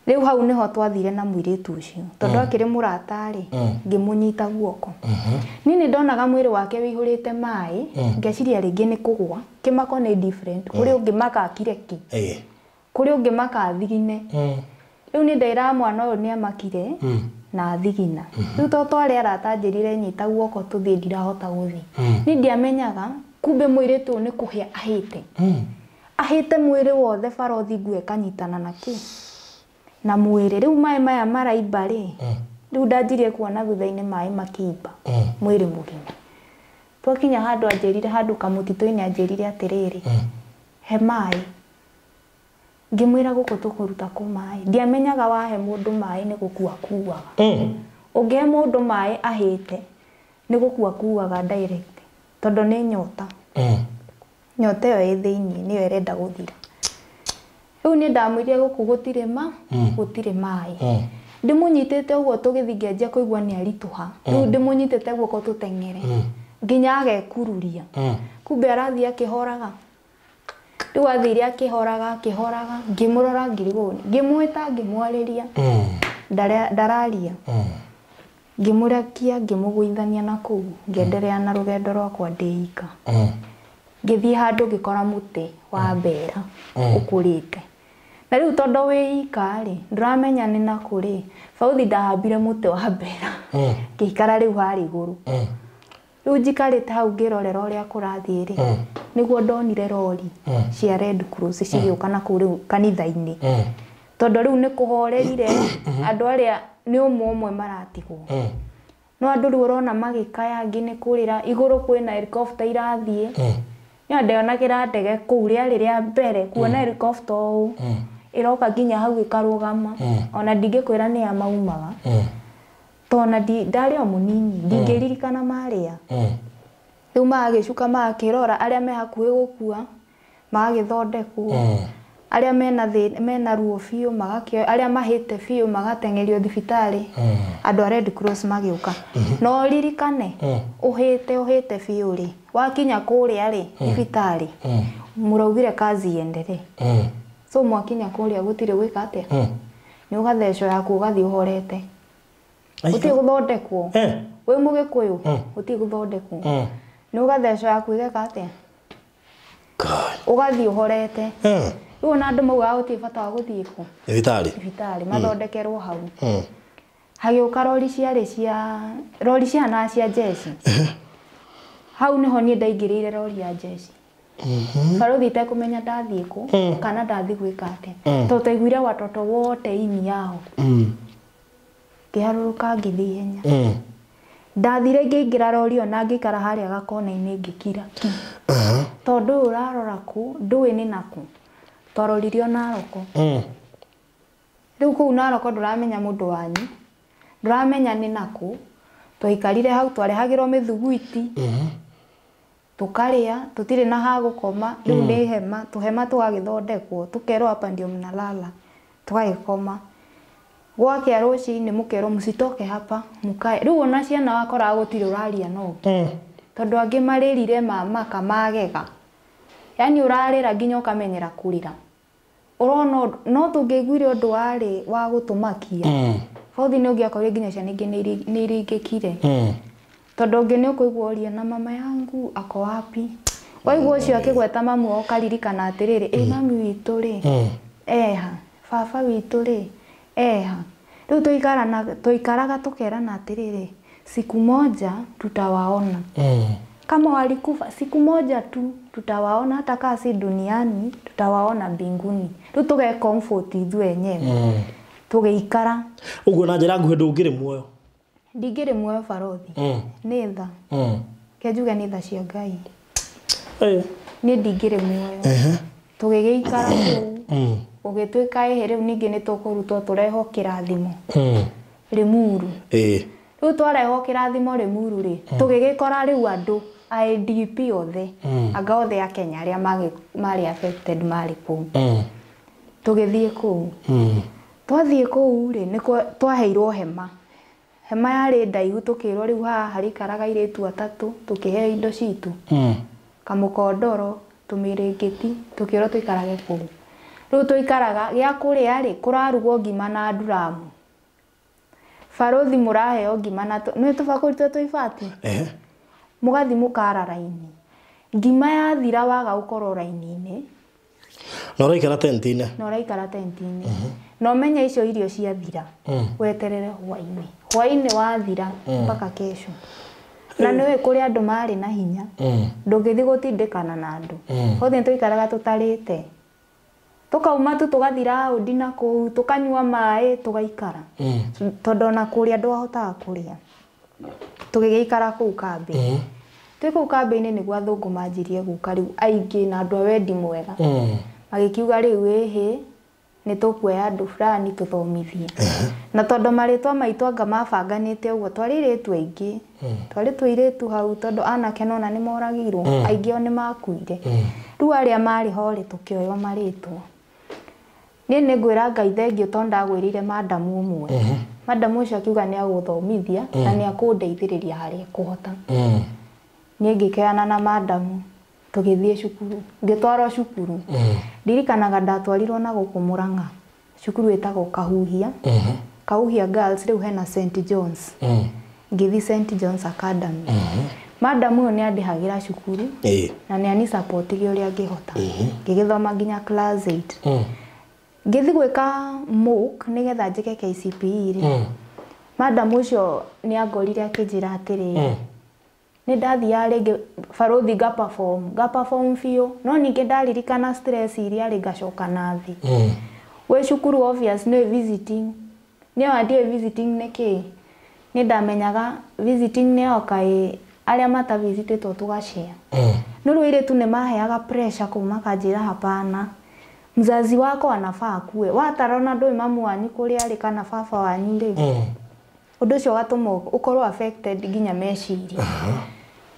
Rĩu hau nĩho twathire na mũirĩtu ũcio tondũ akĩrĩ mũrata rĩ, ngĩmũnyita guoko. Niĩ nĩ ndonaga mwĩrĩ wake wĩihũrĩte maĩ, ngeciria rĩngĩ nĩ kũgwa. Kĩmako nĩ different, kũrĩ ũngĩmaka akire ki, kũrĩ ũngĩmaka athigine. Rĩu nĩ ndĩraga mwana ũyũ nĩ amakire na athigina. Rĩu to twarĩ arata anjĩrire nyita guoko tũthiĩ, ndirahota gũthiĩ. Niĩ ndiamenyaga kumbe mũirĩtu ũyũ nĩ kũhĩa ahĩte. Ahĩte mwĩrĩ wothe barothi, nguo ĩkanyitana na kĩ na mwĩrĩ. Rĩu maĩ maya maraimba rĩ, rĩu ndanjirie kuona thutha-inĩ maĩ makĩimba mwĩrĩ mũgima. Twakinya handũ anjĩrire, handũ kamũtitũ-inĩ anjĩrire atĩrĩrĩ, he maĩ. Ngĩmwĩra gũkũ tũkũruta kũ maĩ? Ndiamenyaga wahe mũndũ maĩ nĩ gũkua kuaga. Ũngĩhe mũndũ maĩ ahĩte nĩ gũkua kuaga direct, tondũ nĩ nyota. Nyota ĩyo ĩ thĩiniĩ nĩyo ĩrenda gũthira. Rĩu niĩ ndamwĩrire gũkũ gũtirĩ ma gũtirĩ maĩ. Ndĩmũnyitĩte ũguo tũgĩthiĩ, ngĩanjia kũigua nĩ aritũha. Rĩu ndĩmũnyitĩte guoko tũteng'ere nginya agekururia. Kumbe arathiĩ akĩhoraga. Rĩu athire akĩhoraga akĩhoraga, ngĩmũrora ngĩrigwo, ngĩmwĩta ngĩmwarĩria, ndararia. Ngĩmũrekia, ngĩmũgũithania na kũu, ngĩenderea na rũgendo rwakwa ndĩ ika. Ngĩthiĩ handũ ngĩkora mũtĩ wa mbera ũkũrĩte. Na rĩu tondũ wĩ ika rĩ, ndũramenya nĩ nakũ rĩ, bauthi ndahambire mũtĩ wa mbera, ngĩikara rĩu harĩa igũrũ. Rĩu njikarĩte hau ngĩrorera ũrĩa kũrathiĩ rĩ, nĩguo ndonire rori cia Red Cross cigĩũka na kũu rĩu kanitha-inĩ. Tondũ rĩu nĩ kũhorerire, andũ arĩa nĩ ũmwe ũmwe maratigwo. No andũ rĩu ũrona magĩkaya, angĩ nĩ kũrĩra, igũrũ kwĩna helicopter irathiĩ. Niĩ ndionagĩra ndege kũu rĩarĩ rĩa mbere kuona helicopter ũũ ĩroka nginya hau ĩkarũgama. Ona ndingĩkwĩra nĩ a maumaga. Tondũ ndarĩ o mũnini, ndingĩririkana marĩa. Rĩu magagĩcuka magakĩrora arĩa me hakuhĩ gũkua magagĩthondekwo. Arĩa mena thĩna, mena ruo biũ magakĩoyo, arĩa mahĩte biũ magateng'erio thibitarĩ. Andũ a Red Cross magĩũka. No ũririkane ũhĩte ũhĩte biũ rĩ, wakinya kũrĩa rĩ thibitarĩ, mũraugire kazi iendelee. So mwakinya kũrĩa gũtirĩ gwĩka atĩa? Nĩ ũgathecwo yaku ũgathiĩ ũhorete. Gũtirĩ gũthondekwo. Wĩ mũgĩkũyũ, gũtirĩ gũthondekwo. Nĩ ũgathecwo yaku ĩgeka atĩa? Ũgathiĩ ũhorete. Rĩu ona andũ maugaga gũtirĩ bata wa gũthiĩ kũ? Thibitarĩ. Thibitarĩ, mathondekerwo hau. Hagĩũka rori ciarĩ cia rori cihanaga cia jeshi. Hau nĩho niĩ ndaingĩrĩire rori ya jeshi. Barothi itekũmenya ndathiĩ kũ kana ndathiĩ gwĩka atĩa. Tondũ twaiguire watoto wote ini yao. Ngĩharũrũka ngĩthiĩ ihenya. Ndathire ngĩingĩra rori ĩyo na ngĩikara harĩa gakona-inĩ ngĩkira ki. Tondũ ũyũ ũrarora kũ, ndũĩ nĩ nakũ. Twaroririo Naroko. Rĩu kũu Naroko ndũramenya mũndũ wanyu, ndũramenya nĩ nakũ. Twaikarire hau twarehagĩrwo mĩthuguiti. Tũkarĩa, tũtirĩ na ha gũkoma, rĩu nĩ hema, tũhema tũgagĩthondekwo, tũkerwo hapa ndio mnalala, tũgagĩkoma. Gwakĩa rũcinĩ mũkerwo msitoke hapa, mũkae. Rĩu ona ciana wakoraga gũtirĩ ũraria na ũngĩ. Tondũ angĩ marĩrire mamaka magega. Yaani ũrarĩra nginya ũkamenyera kũrĩra. Ũrona no tũngĩaiguire ũndũ warĩ wa gũtũmakia. Bauthi nĩ ũngĩakorire nginya ciana ingĩ nĩ iringĩkire. Tondũ ũngĩ nĩ ũkũigua ũrie na mama yangu ako wapi? Waigua ũcio akĩgweta mamu wao ũkaririkana atĩrĩrĩ, ĩ mami witũ rĩ, eha, baba witũ rĩ, eha. Rĩu tũikaraga tũkerana atĩrĩrĩ, siku moja tutawaona. Kama walikufa siku moja tu tutawaona, hata kama si duniani tutawaona mbinguni. Rĩu tũge comfort ithuĩ enyewe. Tũgĩikara. Ũguo na njĩra nguhĩ ndũngĩrĩ muoyo. Ndingĩrĩ muoyo barothi. Nĩ tha. Ke njuge nĩ tha cia Ngai. Niĩ ndingĩrĩ muoyo. Tũgĩgĩikara kũu. Gũgĩtuĩka ĩhĩ rĩu ningĩ nĩ tũkũrutwo tũrehwo kĩrathimo. Limuru. Rĩu twarehwo kĩrathimo Limuru rĩ, tũgĩgĩkora rĩu andũ IDP othe, anga othe a Kenya arĩa marĩ affected marĩ kũu. Tũgĩthiĩ kũu. Twathiĩ kũu rĩ, nĩkuo twaheirwo hema. Hema yarĩ ndaihu tũkĩrwo rĩu haha harĩikaraga airĩtu atatũ, tũkĩheo indo citũ. Kamũkondoro, tũmĩrĩngĩti, tũkĩrwo tũikarage kũu. Rĩu tũikaraga gĩa kũrĩa rĩ kũrarugwo ngima na nduramu. Barothi mũraheo ngima na nĩ tũbakũri tũrĩa tũibati. Mũgathiĩ mũkara raini. Ngima yathira waga gũkorwo raini-inĩ. Na ũraikara tent-inĩ. Na ũraikara tent-inĩ. Na ũmenye icio irio ciathira. Weterere hwaĩ-inĩ. Hwaĩ-inĩ wathira mpaka kesho. Na nĩũĩ kũrĩ andũ marĩ na hinya. Ndũngĩthiĩ gũtindĩkana na andũ. Hothe nĩtũikaraga tũtarĩte. Tũkauma tu tũgathiĩ raũndi na kũu, tũkanyua maĩ, tũgaikara. Tondũ ona kũrĩa ndwahotaga kũrĩa. Tũgĩgĩikara kũu kambĩ. Twĩ kũu kambĩ-inĩ nĩguo athũngũ manjirie gũka rĩu aingĩ na andũ a wendi mwega. Magĩkiuga rĩu ĩhĩ, nĩ tũkuoya andũ fulani tũthomithie. Na tondũ marĩtwa maitũ anga mabanganĩte ũguo, twarĩ airĩtu aingĩ. Twarĩ tũirĩtu hau tondũ anake nona nĩ moragirwo, aingĩ ao nĩ makuire. Rĩu arĩa marĩ ho rĩ, tũkĩoywo marĩtwa. Niĩ nĩ ngwĩra Ngai thengiũ tondũ ndagwĩrĩire madamu ũmwe. Madamu ũcio akiuga nĩ agũthomithia na nĩ akũndeithĩrĩria harĩa ekũhota. Niĩ ngĩkeana na madamu tũgĩthiĩ cukuru, ngĩtwarwo cukuru. Ndirikanaga ndatwarirwo na gũkũ Murang'a, cukuru ĩtagwo Kahuhia. Kahuhia Girls, rĩu hena St John's. Ngĩthiĩ St John's Academy. Madamu ũyũ nĩ andĩhagĩra cukuru na nĩ anisupportige ũrĩa angĩhota. Ngĩgĩthoma nginya class 8. Ngĩthiĩ gwĩka mock nĩgetha njĩke KCPE rĩ. Madamu ũcio nĩ angorire akĩnjĩra atĩrĩrĩ, nĩ ndathiaga rĩngĩ barothi nga perform biũ, no ningĩ ndaririkana stress iria rĩ ngacoka na thĩ. Wĩ cukuru obvious nĩ visiting. Nĩ ona ndiũĩ visiting nĩ kĩĩ. Nĩ ndamenyaga visiting nĩ yoka ĩ arĩa matavisitĩtwo tũgacare. No rĩu airĩtu nĩ maheaga pressure kũu makanjĩra hapana. Mzazi wako anafaa akue. Watarona ndũĩ mamu wanyu kũrĩa arĩ kana baba wanyu rĩ. Ũndũ ũcio ũgatũma ũkorwo affected nginya meciria.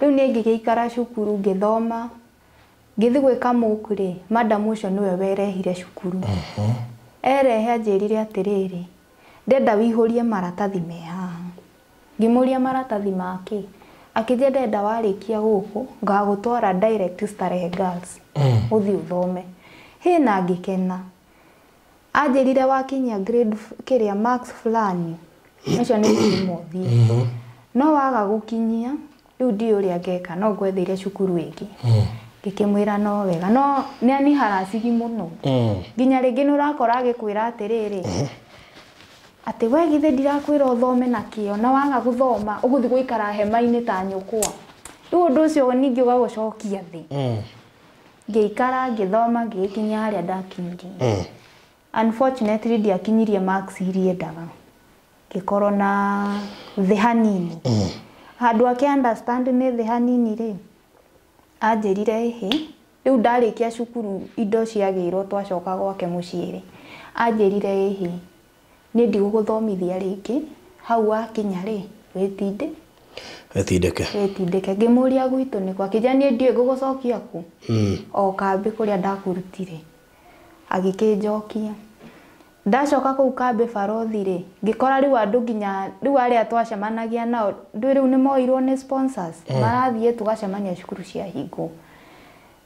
Rĩu niĩ ngĩgĩikara cukuru ngĩthoma, ngĩthiĩ gwĩka mock rĩ, madamu ũcio nĩwe werehire cukuru. Erehe anjĩrire atĩrĩrĩ, ndenda wĩihũrie maratathi me haha. Ngĩmũria maratathi ma kĩ? Akĩnjĩra ndenda warĩkia gũkũ ngagũtwara direct Starehe Girls. Ũthiĩ ũthome. Hĩ na ngĩkena. Anjĩrire wakinyia grade kĩrĩa marks fulani, ũcio nĩ gũthimwo ũthiĩ. No waga gũkinyia, rĩu ndiũĩ ũrĩa ngeka, no ngwetheire cukuru ĩngĩ. Ngĩkĩmwĩra no wega, no nĩ aniharacigi mũno. Nginya rĩngĩ nĩ ũrakora agĩkwĩra atĩrĩrĩ, atĩ we githĩ ndirakwĩra ũthome na kĩo, na waga gũthoma ũgũthiĩ gũikara hema-inĩ ta nyũkwa. Rĩu ũndũ ũcio ningĩ ũgagũcokia thĩ. Ngĩikara ngĩthoma ngĩgĩkinya harĩa ndakinyirie. Unfortunately ndiakinyirie marks iria endaga. Ngĩkorwo na thĩ hanini. Handũ ake understand nĩ thĩ hanini rĩ, anjĩrire ĩhĩ, rĩu ndarĩkia cukuru indo ciagĩirwo twacoka gwake mũciĩ rĩ, anjĩrire ĩhĩ, niĩ ndigũgũthomithia rĩngĩ, hau wakinya rĩ, wĩtinde. Wĩtindĩke. Wĩtindĩke. Ngĩmũria gwitũ nĩkũ, akĩnjĩra niĩ ndiũĩ ngũgũcokia kũ. O kambĩ kũrĩa ndakũrutire. Agĩkĩnjokia. Ndacoka kũu kambĩ barothi rĩ, ngĩkora rĩu andũ nginya rĩu arĩa twacemanagia nao, ndũĩ rĩu nĩ moirwo nĩ sponsors, marathiĩ tũgacemania cukuru ciahingwo.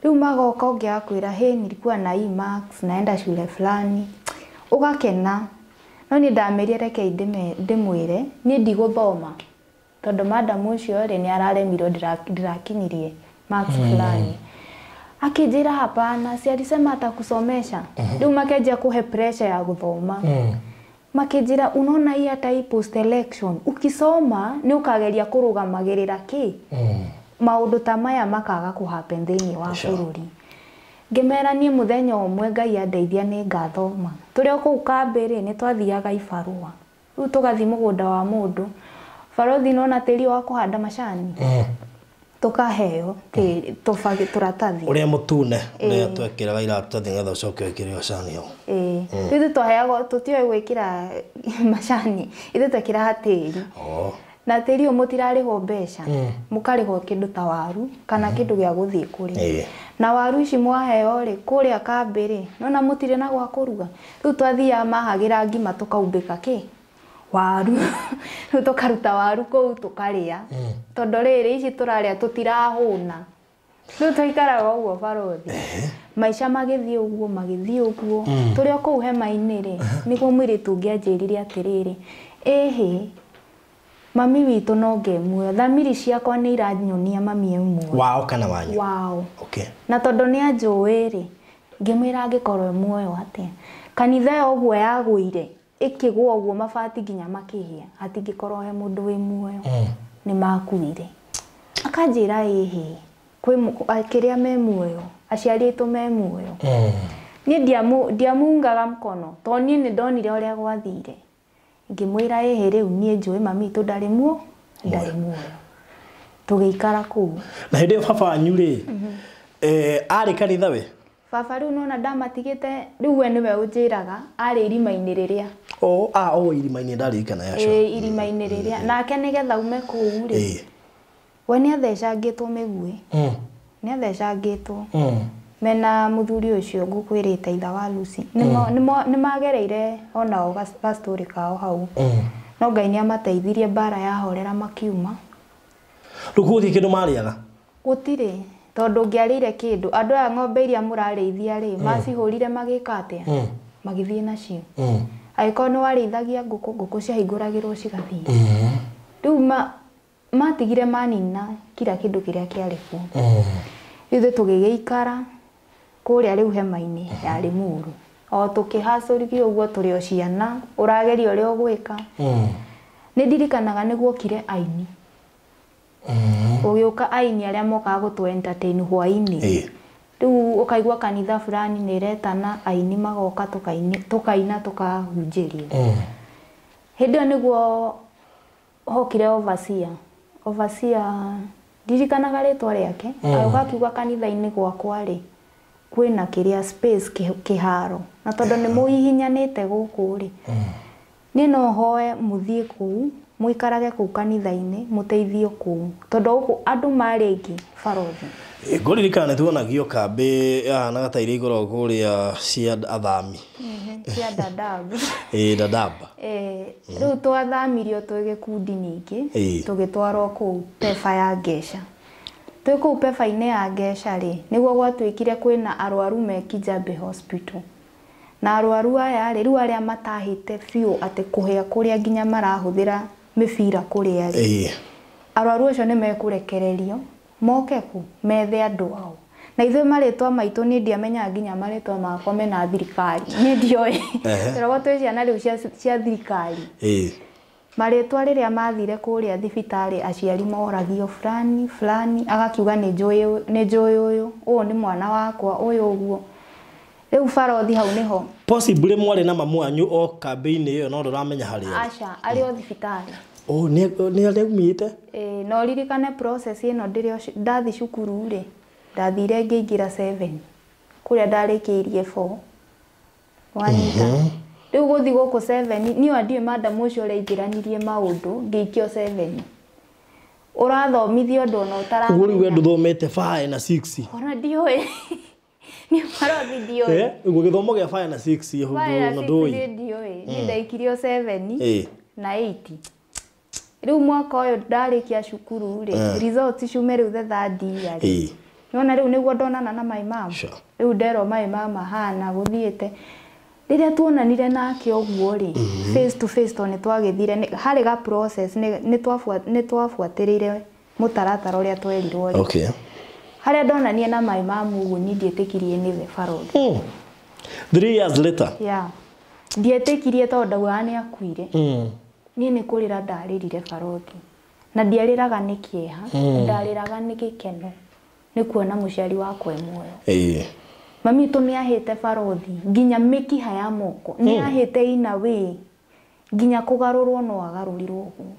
Rĩu magoka ũngĩ agakwĩra, hey, nilikuwa na hii marks, naenda shule fulani. Ũgakena. No niĩ ndamĩrire reke ndĩmwĩre, niĩ ndigũthoma. Tondũ madamu ũcio rĩ nĩ araremirwo ndĩrakinyirie marks fulani. Akĩnjĩra hapana, si alisema atakusomesha. Rĩu makenjia kũhe pressure ya gũthoma. Makĩnjĩra unaona hii hata hii post election, ukisoma nĩ ũkageria kũrũgamagĩrĩra kĩ? Maũndũ ta maya makaga kũ happen thĩinĩ wa bũrũri. Ngĩmera niĩ mũthenya ũmwe Ngai andeithia nĩ ngathoma. Tũrĩ o kũu kambĩ rĩ, nĩ twathiaga ibarũa. Rĩu tũgathiĩ mũgũnda wa mũndũ. Barothi nĩwona tĩri wa kũhanda macani. Tũkaheo tũratathi. Ũrĩa mũtune, ũrĩa twekĩraga iratathi nĩgetha ũcoke wĩkĩre macani hau. Rĩu ithuĩ twaheagwo, tũtiũĩ gwĩkĩra macani, ithuĩ twekĩraga tĩri. Na tĩri ũyũ mũtirarĩhwo mbeca, mũkarĩhwo kĩndũ ta waru kana kĩndũ gĩa gũthiĩ kũrĩa. Na waru ici mwaheo rĩ, kũrĩa kambĩ rĩ, nĩwona mũtirĩ na gwa kũruga. Rĩu twathiaga mahagĩra ngima tũkaumbĩka kĩ? Waru. Rĩu tũkaruta waru kũu tũkarĩa. Tondũ rĩrĩ ici tũrarĩa tũtirahũna. Rĩu twaikaraga ũguo barothi. Maica magĩthiĩ ũguo magĩthiĩ ũguo. Tũrĩ o kũu hema-inĩ rĩ, nĩguo mũirĩtu ũngĩ anjĩrire atĩrĩrĩ, ĩhĩ, mami witũ no nge muoyo. Thamiri ciakwa nĩ iranyonia mami e muoyo. Wao kana wanyu? Wao. Okay. Na tondũ nĩ anjũĩ rĩ, ngĩmwĩra angĩkorwo e muoyo atĩa. Kanitha ĩyo ũguo yagũire, ĩkĩgũa ũguo mabati nginya makĩhĩa, hatingĩkorwo he mũndũ wĩ muoyo. Nĩ makuire. Akanjĩra ĩhĩ, kwĩ kĩrĩa me muoyo, aciari aitũ me muoyo. Niĩ ndiamungaga mkono, tondũ niĩ nĩ ndonire ũrĩa gwathire. Ngĩmwĩra ĩhĩ rĩu niĩ njũĩ mami witũ ndarĩ muoyo, ndarĩ muoyo. Tũgĩikara kũu. Na hĩndĩ ĩyo baba wanyu rĩ, arĩ kanitha we? Baba rĩu nona ndamatigĩte, rĩu we nĩwe ũnjĩraga, arĩ irima-inĩ rĩrĩa. O, o irima-inĩ ndaririkana yacio. Ĩĩ, irima-inĩ rĩrĩa. Nake nĩgetha ume kũu rĩ, we nĩ athecangĩtwo mĩguĩ. Nĩ athecangĩtwo. Mena mũthuri ũcio ngũkwĩrĩte itha wa Lucy. Nĩ magereire onao ga story kao hau. No Ngai nĩ amateithirie mbara yahorera makiuma. Rĩu gũtirĩ kĩndũ marĩaga? Gũtirĩ. Tondũ ũngĩarĩire kĩndũ, andũ aya ng'ombe iria mũrarĩithia rĩ, macihũrire magĩka atĩa? Magĩthiĩ nacio. Angĩkorwo nĩ warĩithagia ngũkũ, ngũkũ ciahingũragĩrwo cigathiĩ. Rĩu matigire manina kila kĩndũ kĩrĩa kĩarĩ kuo. Ithuĩ tũgĩgĩikara kũrĩa rĩu hema-inĩ ya Limuru. O tũkĩhacũrithio ũguo tũrĩ o ciana, ũrageria ũrĩa ũgwĩka. Nĩ ndirikanaga nĩ guokire aini. Gũgĩũka aini arĩa mokaga gũtũ entertain hwaĩ-inĩ. Rĩu ũkaigua kanitha fulani nĩ ĩretana aini magoka tũkaina tũkahunjĩrio. Hĩndĩ ĩyo nĩguo hokire overseer. Overseer ndirikanaga rĩtwa rĩake, agĩũka akiuga kanitha-inĩ gwakwa rĩ, kwĩna kĩrĩa space kĩharo. Na tondũ nĩ mũhihinyanĩte gũkũ rĩ, niĩ no hoe mũthiĩ kũu, mũikarage kũu kanitha-inĩ, mũteithio kũu. Tondũ gũkũ andũ marĩ aingĩ barothi. Ngũririkana nĩ tuonagio kambĩ yahanaga ta iria ikoragwo kũrĩa cia athami. Cia Dadaab. Ĩĩ, Dadaab. Rĩu twathamirio twĩ gĩkundi ningĩ, tũgĩtwarwo kũu Pefa ya Ngeca. Twĩ kũu Pefa-inĩ ya Ngeca rĩ, nĩguo gwatuĩkire kwĩna arwaru me Kijabe Hospital. Na arwaru aya rĩ, rĩu arĩa matahĩte biũ atĩ kũhĩa kũrĩa nginya marahũthĩra mĩbira kũrĩa rĩ, arwaru acio nĩ mekũrekererio moke kũ methe andũ ao. Na ithuĩ marĩtwa maitũ niĩ ndiamenyaga nginya marĩtwa makwa mena thirikari. Niĩ ndioĩ. Tũragwo twĩ ciana rĩu cia thirikari. Marĩtwa rĩrĩa mathire kũrĩa thibitarĩ aciari moragio fulani fulani, agakiuga nĩ njũĩ ũyũ, ũyũ nĩ mwana wakwa, ũyũ ũguo. Rĩu barothi hau nĩho. Possibly mwarĩ na mamu wanyu o kambĩ-inĩ ĩyo no ndũramenya harĩa arĩ. Aca, arĩ o thibitarĩ. Oh, nĩ arĩumĩte? Ĩĩ, no ririkane process ĩno ndĩrĩ ndathi cukuru rĩ, ndathire ngĩingĩra 7. Kũrĩa ndarĩkĩirie 4. Wanyita. Rĩu gũthiĩ gũkũ 7, niĩ ona ndiũĩ madam ũcio ũrĩa aingĩranirie maũndũ, ngĩikio 7. Ũrathomithio ũndũ ona ũtaramenya. Ũguo rĩu we ndũthomete 5 na 6. Ona ndiũĩ. Niĩ barothi ndiũĩ. Ũguo gĩthomo gĩa 5 na 6 na ndũĩ. Ndiũĩ. Niĩ ndaikirio 7 na 8. Rĩu mwaka ũyũ ndarĩkia cukuru rĩ, results ciume rĩu the third year rĩ. Nĩwona rĩu nĩguo ndonana na my mom. Rĩu nderwo my mom ahana gũthiĩte. Rĩrĩa tuonanire nake ũguo rĩ, face to face tondũ nĩ twagĩthire, harĩ ga process nĩ twabuatĩrĩire mũtaratara ũrĩa twerirwo rĩ. Okay. Harĩa ndonanie na my mom ũguo niĩ ndietĩkirie nĩwe barothi. 3 years later. Yeah. Ndietĩkirie tondũ ndaugaga nĩ akuire. Niĩ nĩ kũrĩra ndarĩrire barothi. Na ndiarĩraga nĩ kĩeha, ndarĩraga nĩ gĩkeno nĩ kuona mũciari wakwa e muoyo. Mami witũ nĩ ahĩte barothi nginya mĩkiha ya moko, nĩ ahĩte in a way nginya kũgarũrwo no agarũrirwo ũguo.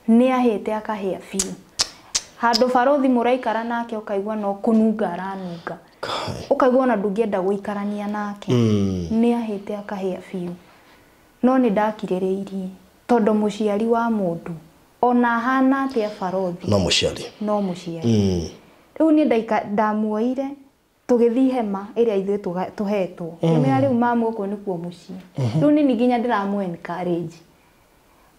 Nĩ ahĩte akahĩa biũ. Handũ barothi mũraikara nake ũkaigua no kũnunga aranunga. Ũkaigua ona ndũngĩenda gũikarania nake. Nĩ ahĩte akahĩa biũ. No nĩ ndakirĩrĩirie tondũ mũciari wa mũndũ ona ahana atĩa barothi no mũciari. No mũciari. Rĩu niĩ ndamuoire tũgĩthiĩ hema ĩrĩa ithuĩ tũhetwo. Ngĩmwĩra rĩu mamu gũkũ nĩkuo mũciĩ. Rĩu niĩ nginya ndĩramũ encourage.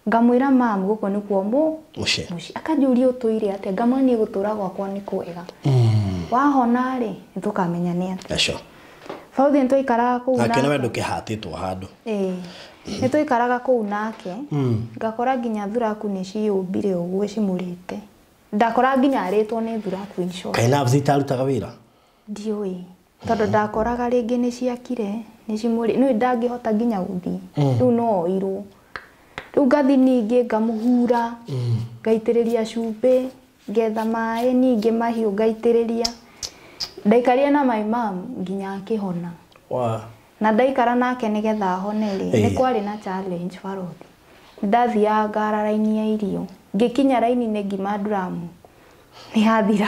Ngamwĩra mam gũkũ nĩkuo Mũciĩ. Mũciĩ. Akanjũria ũtũire atĩa, ngamwĩra niĩ gũtũra gwakwa nĩ kwega. Wahona rĩ, nĩtũkamenya nĩ atĩa. Acio. Baruthi nĩtwaikaraga kũu Nake nĩwe nake. ndũkĩhatĩtwo handũ. Ĩĩ. Nĩtwaikaraga kũu nake. Ngakora nginya thuraku nĩciyũmbire ũguo cimũrĩte. Ndakora nginya arĩtwo nĩ thuraku in short. Kaĩ nerves itarutaga wĩra? Ndiũĩ. Tondũ ndakoraga rĩngĩ nĩciakire, nĩcimũrĩ, nĩũĩ ndangĩhota nginya gũthiĩ. Rĩu no oirwo. Rĩu ngathi ningĩ ngamũhura, ngaitĩrĩria cumbĩ, ngetha maĩ ningĩ mahiũ ngaitĩrĩria. Ndaikarire na my mom nginya akĩhona. Wa. Na ndaikara nake nĩgetha ahone rĩ, nĩ kwarĩ na challenge barothi. Ndathiaga ngara raini ya irio. Ngĩkinya raini-inĩ ngima nduramu. Nĩ yathira.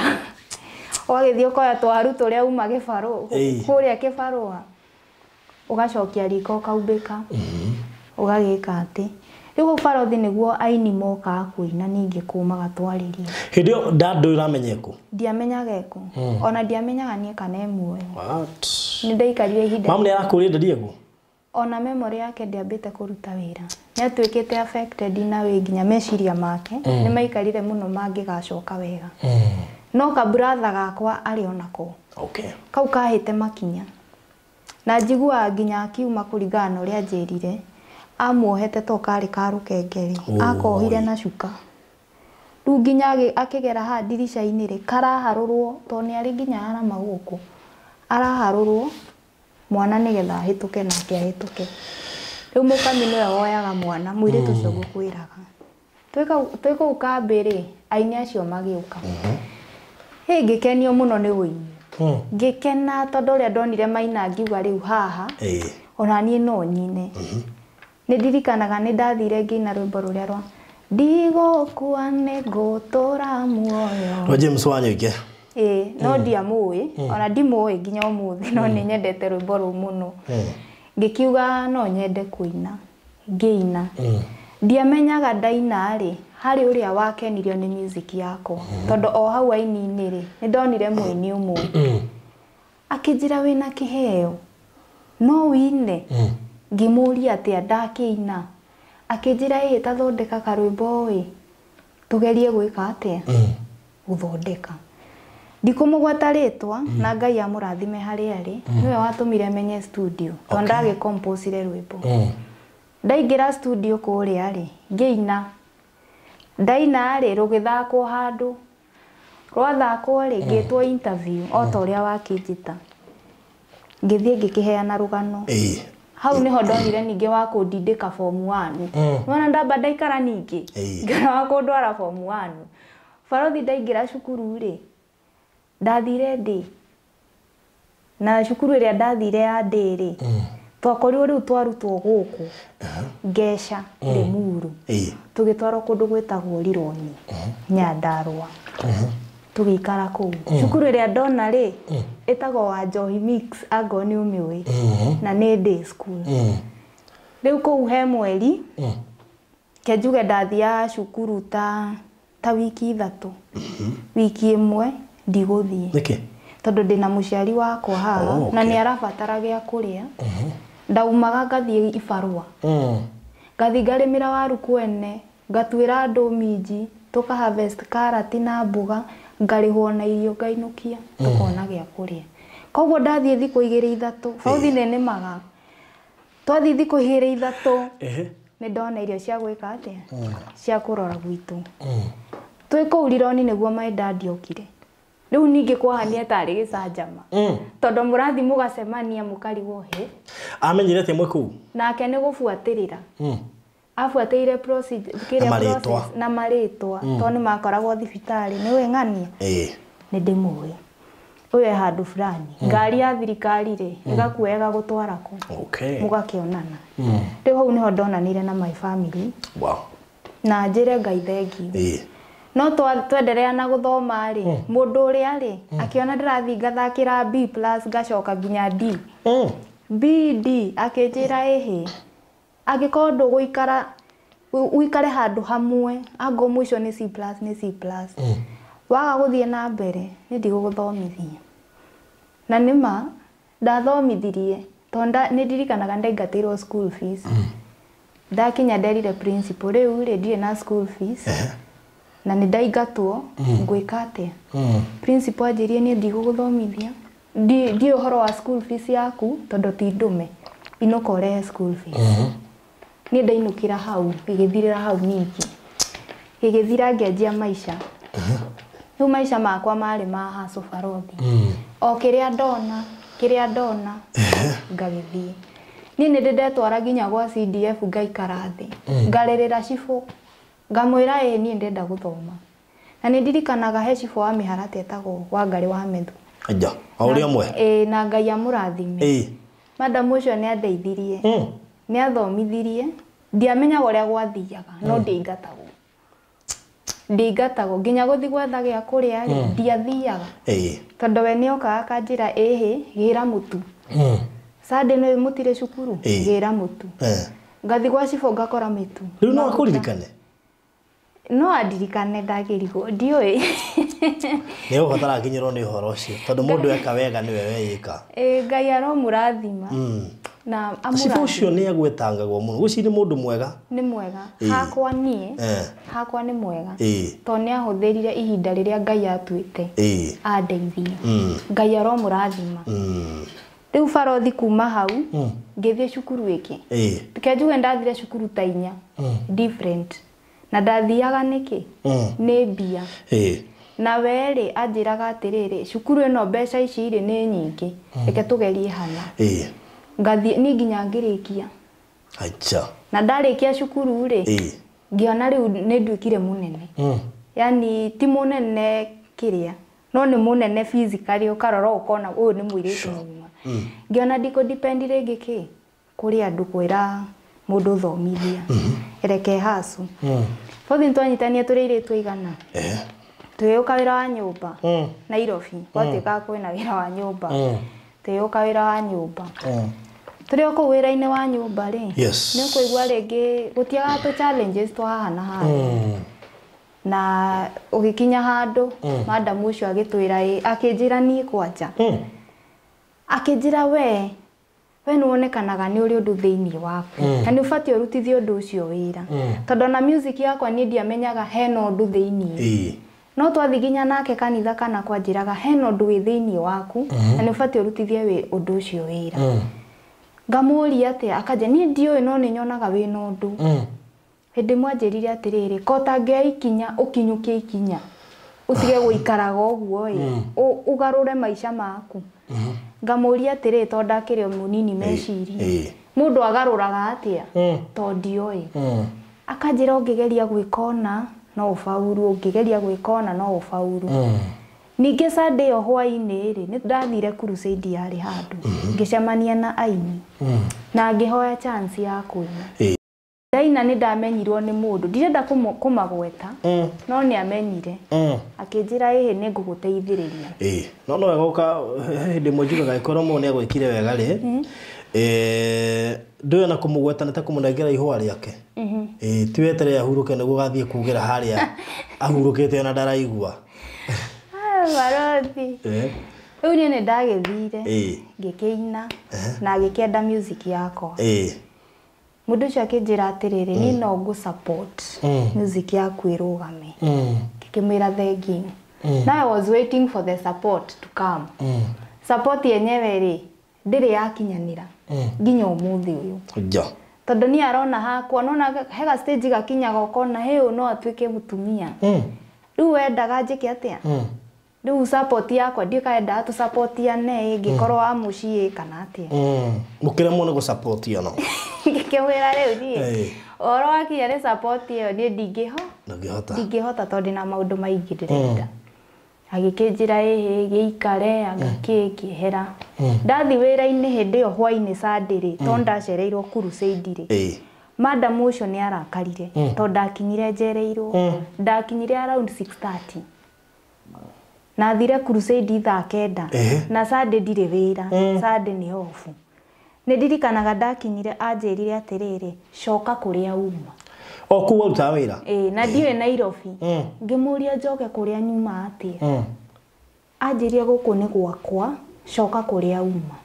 Ũgagĩthiĩ ũkoya twaru tũrĩa uma gĩbarũ, kũrĩa kĩbarũa. Ũgacokia riko ũkaumbĩka. Ũgagĩka atĩ. Rĩu barothi nĩguo aini mokaga kũina ningĩ kũu magatwarĩria. Hĩndĩ ĩyo ndandũ ũramenya ĩkũ? Ndiamenyaga ĩkũ. Ona ndiamenyaga niĩ kana e muoyo. What? Nĩ ndaikarire ihinda. Mamu nĩ arakũrire ndadi ĩkũ? Ona memory yake ndĩambĩte kũruta wĩra. Nĩ atuĩkĩte affected na wĩ nginya meciria make nĩ maikarire mũno mangĩgacoka wega. No kaburatha gakwa arĩ onako. Okay. Kau kahĩte makinya. Na njiguaga nginya akiuma kũringana na ũrĩa anjĩrire, amuohete to karĩ ka rũkenge rĩ, akohire na cuka. Rĩu nginya akĩgera haha ndirica-inĩ rĩ, karaharũrwo tondũ nĩ arĩ nginya arama gũkũ. Araharũrwo mwana nĩgetha ahĩtũke nake ahĩtũke. Rĩu mũkami nĩwe woyaga mwana, mũirĩtu ũcio ngũkwĩraga. Twĩ kũu kambĩ rĩ, aini acio magĩũka. Hĩ, ngĩkenio mũno nĩ ũini. Ngĩkena tondũ ũrĩa ndonire maina ngiuga rĩu haha, ona niĩ no nyine. Nĩ ndirikanaga nĩ ndathire ngĩina rwĩmbo rũrĩa rwa ndigũkua nĩ ngũtũra muoyo. Rwa James Wanyoike. Ĩĩ, no ndiamũĩ, ona ndimũĩ nginya ũmũthĩ, no nĩ nyendete rwĩmbo rũu mũno. Ngĩkiuga no nyende kũina, ngĩina. Ndiamenyaga ndaina rĩ, harĩ ũrĩa wakenirio nĩ music yakwa. Tondũ o hau aini-inĩ rĩ, nĩ ndonire mũini ũmwe. Akĩnjĩra wĩna kĩheo, no wine. Ngĩmũria atĩa ndakĩina. Akĩnjĩra ĩĩ ta thondeka karwĩmbo ĩ, tũgerie gwĩka atĩa? Gũthondeka. Ndikũmũgweta rĩtwa na Ngai amũrathime harĩa arĩ, nĩwe watũmire menye studio, tondũ ndagĩkomposire rwĩmbo. Ndaingĩra studio kũrĩa rĩ, ngĩina. Ndaina rĩ, rũgĩthakwo handũ. Rwathakwo rĩ, ngĩtwo interview o ta ũrĩa wakĩnjĩta. Ngĩthiĩ ngĩkĩheana rũgano. Hau nĩho ndonire ningĩ wa kũndindĩka form 1. Nĩwona ndamba ndaikara ningĩ. Ngĩona wa kũndwara form 1. Barothi ndaingĩra cukuru rĩ, ndathire ndĩ. Na cukuru ĩrĩa ndathire ya ndĩ rĩ, twakorirwo rĩu twarutwo gũkũ. Ngeca, Limuru. Tũgĩtwarwo kũndũ gwĩtagwo Rironi, Nyandarũa. Tũgĩikara kũu. Cukuru ĩrĩa ndona rĩ, ĩtagwo wa Njohi Mix, angorwo nĩ ũmĩũĩ. Na nĩ day school. Rĩu kũu he mweri, ke njuge ndathiaga cukuru ta wiki 3. Wiki ĩmwe ndigũthiĩ. Nĩkĩ? Tondũ ndĩna mũciari wakwa haha, na nĩ arabatara gĩa kũrĩa. Ndaumaga ngathiĩ ibarũa. Ngathiĩ ngarĩmĩra waru kwene, ngatuĩra andũ minji, tũka harvest karati na mboga, ngarĩhwo na irio ngainũkia, tũkona gĩa kũrĩa. Koguo ndathiĩ thikũ 2 3, bauthi nĩ nĩmaga. Twathiĩ thikũ 2 3, nĩ ndona irio cia gwĩka atĩa? Cia kũrora gwitũ. Twĩ kũu Rironi nĩguo my dad okire. Rĩu ningĩ kwahania tarĩ gĩcanjama. Tondũ mũrathiĩ mũgacemania mũkarigwo hĩ. Amenyire atĩa mwĩ kũu? Nake nĩ gũbuatĩrĩra. Abuatĩrĩire procedure, kĩrĩa Na marĩtwa. process, na marĩtwa. Tondũ nĩ makoragwo thibitarĩ, nĩ ũĩ ng'ania? Nĩ ndĩmũĩ. Ũyũ e handũ fulani. Ngari ya thirikari rĩ, ĩgakuoya ĩgagũtwara kũ. Mũgakĩonana. Rĩu hau nĩho ndonanire na my family. Wow. Na njĩre Ngai thengiũ. No twenderea na gũthoma rĩ, mũndũ ũrĩa rĩ, akĩona ndĩrathiĩ ngathakĩra B plus ngacoka nginya D. B, D, akĩnjĩra ĩhĩ. Angĩkorwo ndũgũikara, ũikare handũ hamwe, angorwo mũico nĩ C plus, nĩ C plus. Waga gũthiĩ na mbere, nĩ ndigũgũthomithia. Na nĩma, ndathomithirie, tondũ nĩ ndirikanaga ndaingatĩirwo school fees. Ndakinya nderire principal rĩu rĩ ndirĩ na school fees na nĩ ndaingatwo ngwĩka atĩa. Principal anjĩrire niĩ ndigũgũthomithia, ndiũĩ ũhoro wa school fees yaku tondũ ti ndũme, inũka ũrehe school fees. Niĩ ndainũkĩra hau gĩgĩthirĩra hau ningĩ gĩgĩthira ngĩanjia maica. Rĩu maica makwa marĩ ma haco barothi. O kĩrĩa ndona ngagĩthiĩ. Niĩ nĩ ndĩ ndetwara nginya gwa CDF ngaikara thĩ ngarĩrĩra cibũ ngamwĩra ĩĩ niĩ ndĩrenda gũthoma. Na nĩ ndirikanaga he cibũ wa mĩharatĩ etagwo Wangarĩ wa Methu. Aja, o ũrĩa ũmwe. Ĩĩ na Ngai amũrathime. Madam ũcio nĩ andeithirie. Nĩ athomithirie. Ndiamenyaga ũrĩa gwathiaga no ndiaingatagwo. Ndiaingatagwo nginya gũthiĩ gwetha gĩa kũrĩa rĩ ndiathiaga. Tondũ we nĩokaga akanjĩra ĩhĩ gĩra mũtu. Sunday nĩ mũtire cukuru gĩra mũtu. Ngathiĩ gwa cibũ ngakora mĩtu. Rĩu no akũririkane? No andirikane ndagĩrigwo ndiũĩ. Nĩ ũgũbatara akinyĩrwo nĩ ũhoro ũcio tondũ mũndũ eka wega nĩwe weyĩka. Ĩĩ Ngai aromũrathima. Na amũrathime. Cibũ ũcio nĩ agwetangagwo mũno. Gwĩciria nĩ mũndũ mwega. Nĩ mwega. Hakwa niĩ. Hakwa nĩ mwega. Tondũ nĩ ahũthĩrire ihinda rĩrĩa Ngai atuĩte. Andeithie. Ngai aromũrathima. Rĩu barothi kuma hau ngĩthiĩ cukuru ĩngĩ. Reke njuge ndathire cukuru ta inya. Different. Na ndathiaga nĩkĩ? Nĩ mbia. Na we rĩ anjĩraga atĩrĩrĩ cukuru ĩno mbeca ici rĩ nĩ nyingĩ reke tũgerie hana. Ngathiĩ niĩ nginya ngĩrĩkia. Acha. Na ndarĩkia cukuru rĩ ngĩona rĩu nĩ nduĩkire mũnene. Yani ti mũnene kĩrĩa no nĩ mũnene physically ũkarora ũkona ũyũ nĩ mũirĩtu mũgima. Ngĩona ndikũ depend rĩngĩ kĩ kũrĩ andũ kwĩra mũndũ thomithia. Reke hacu. Bothi nĩtwanyitania tũrĩ airĩtu aigana. Tũgĩũka wĩra wa nyũmba Nairobi gwatuĩkaga kwĩna wĩra wa nyũmba. Tũgĩũka wĩra wa nyũmba. Tũrĩ o kũu wĩra-inĩ wa nyũmba rĩ nĩ ũkũigua rĩngĩ gũtiagaga tũ challenges twa haha na harĩa. Na ũgĩkinya handũ madam ũcio agĩtwĩra akĩnjĩra niĩ kwanja. Akĩnjĩra we nĩ wonekanaga nĩ ũrĩ ũndũ thĩinĩ waku na nĩ ũbatiĩ ũrutithie ũndũ ũcio wĩra. Tondũ ona music yakwa niĩ ndiamenyaga hena ũndũ thĩinĩ. No twathiĩ nginya nake kanitha kana kwanjĩraga hena ũndũ wĩ thĩinĩ waku na nĩ ũbatiĩ ũrutithie ũndũ ũcio wĩra. Ngamũria atĩa akanja niĩ ndiũĩ no nĩ nyonaga wĩna ũndũ. Hĩndĩ ĩmwe anjĩrire atĩrĩrĩ ko ũtangĩoya ikinya ũkinyũkie ikinya ũtige gũikaraga ũguo ĩ ũgarũre maica maku. Ngamũria atĩrĩrĩ tondũ ndakĩrĩ o mũnini meciria mũndũ agarũraga atĩa tondũ ndiũĩ. Akanjĩra ũngĩgeria gwĩka ũna no ũbauru, ũngĩgeria gwĩka ũna no ũbauru. Ningĩ Sunday ĩyo hwaĩ-inĩ rĩ nĩ ndathire crusade yarĩ handũ ngĩcemania na aini na ngĩhoya chance ya kũina. Ndaina nĩ ndamenyirwo nĩ mũndũ ndirenda kũmagweta no nĩ amenyire. Akĩnjĩra ĩhĩ nĩ ngũgũteithĩrĩria. No no wega ũka hĩndĩ ĩmwe njugaga ĩkorwo mũndũ nĩ agwĩkire wega rĩ ndũĩ ona kũmũgweta nĩ ta kũmũnengera ihũa rĩake. Ti weterere ahurũke nĩguo ũgathiĩ kugĩra harĩa ahurũkĩte ona ndaraigua. Barothi. Rĩu niĩ nĩ ndagĩthire ngĩkĩina na agĩkĩenda music yakwa. Mũndũ ũcio akĩnjĩra atĩrĩrĩ niĩ no ngũ support music yaku ĩrũgame. Ngĩkĩmwĩra thengiũ. Now I was waiting for the support to come. Support yenyewe rĩ ndĩrĩ yakinyanĩra nginya ũmũthĩ ũyũ. Tondũ niĩ arona hakwa nona hega stage gakinyaga ũkona hĩ ũyũ no atuĩke mũtumia. Rĩu wendaga njĩke atĩa? Rĩu support yakwa ndiũĩ kana endaga tũsupportiane ngĩkorwo wa mũciĩ kana atĩa. Mũkĩremwo nĩ gũsupportiana. Ngĩkĩmwĩra rĩu niĩ ũhoro wakinya nĩ support ĩyo niĩ ndingĩhota. Ndingĩhota tondũ ndĩna maũndũ maingĩ ndĩrenda. Agĩkĩnjĩra ĩhĩ gĩikare anga kĩ ngĩehera. Ndathiĩ wĩra-inĩ hĩndĩ ĩyo hwaĩ-inĩ Sunday rĩ tondũ ndacereirwo crusade rĩ madam ũcio nĩ arakarire tondũ ndakinyire njereirwo. Ndakinyire around 6:30. Na thire crusade thaa 9 na Sunday ndirĩ wĩra. Sunday nĩ off. Nĩ ndirikanaga ndakinyire anjĩrire atĩrĩrĩ coka kũrĩa uma. O kũu warutaga wĩra? Ĩĩ na ndiũĩ Nairobi. Ngĩmũria njoke kũrĩa nyuma atĩa. Anjĩrire gũkũ nĩ gwakwa coka kũrĩa uma.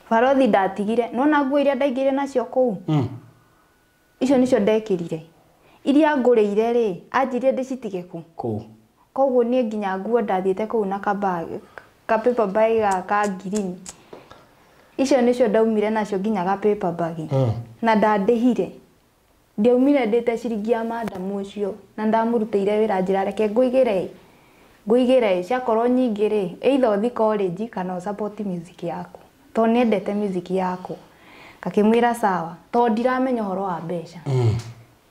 Barothi ndatigire nona nguo iria ndaingĩrire nacio kũu. Icio nĩcio ndekĩrire. Iria ngũrĩire rĩ, anjĩrire ndĩcitige kũ. Kũu. Koguo niĩ nginya nguo ndathiĩte kũu na ka bag, ka paper bag gaka ka ngirini. Icio nĩcio ndaumire nacio nginya ga paper bag. Na ndandĩhire. Ndiaumire ndĩte ciringi ya madamu ũcio na ndamũrutĩire wĩra njĩra reke ngũigĩre ngũigĩre ciakorwo nyingĩ rĩ, either ũthi college kana ũ support music yaku. Tondũ nĩendete music yakwa. Ngakĩmwĩra sawa, tondũ ndiramenya ũhoro wa mbeca.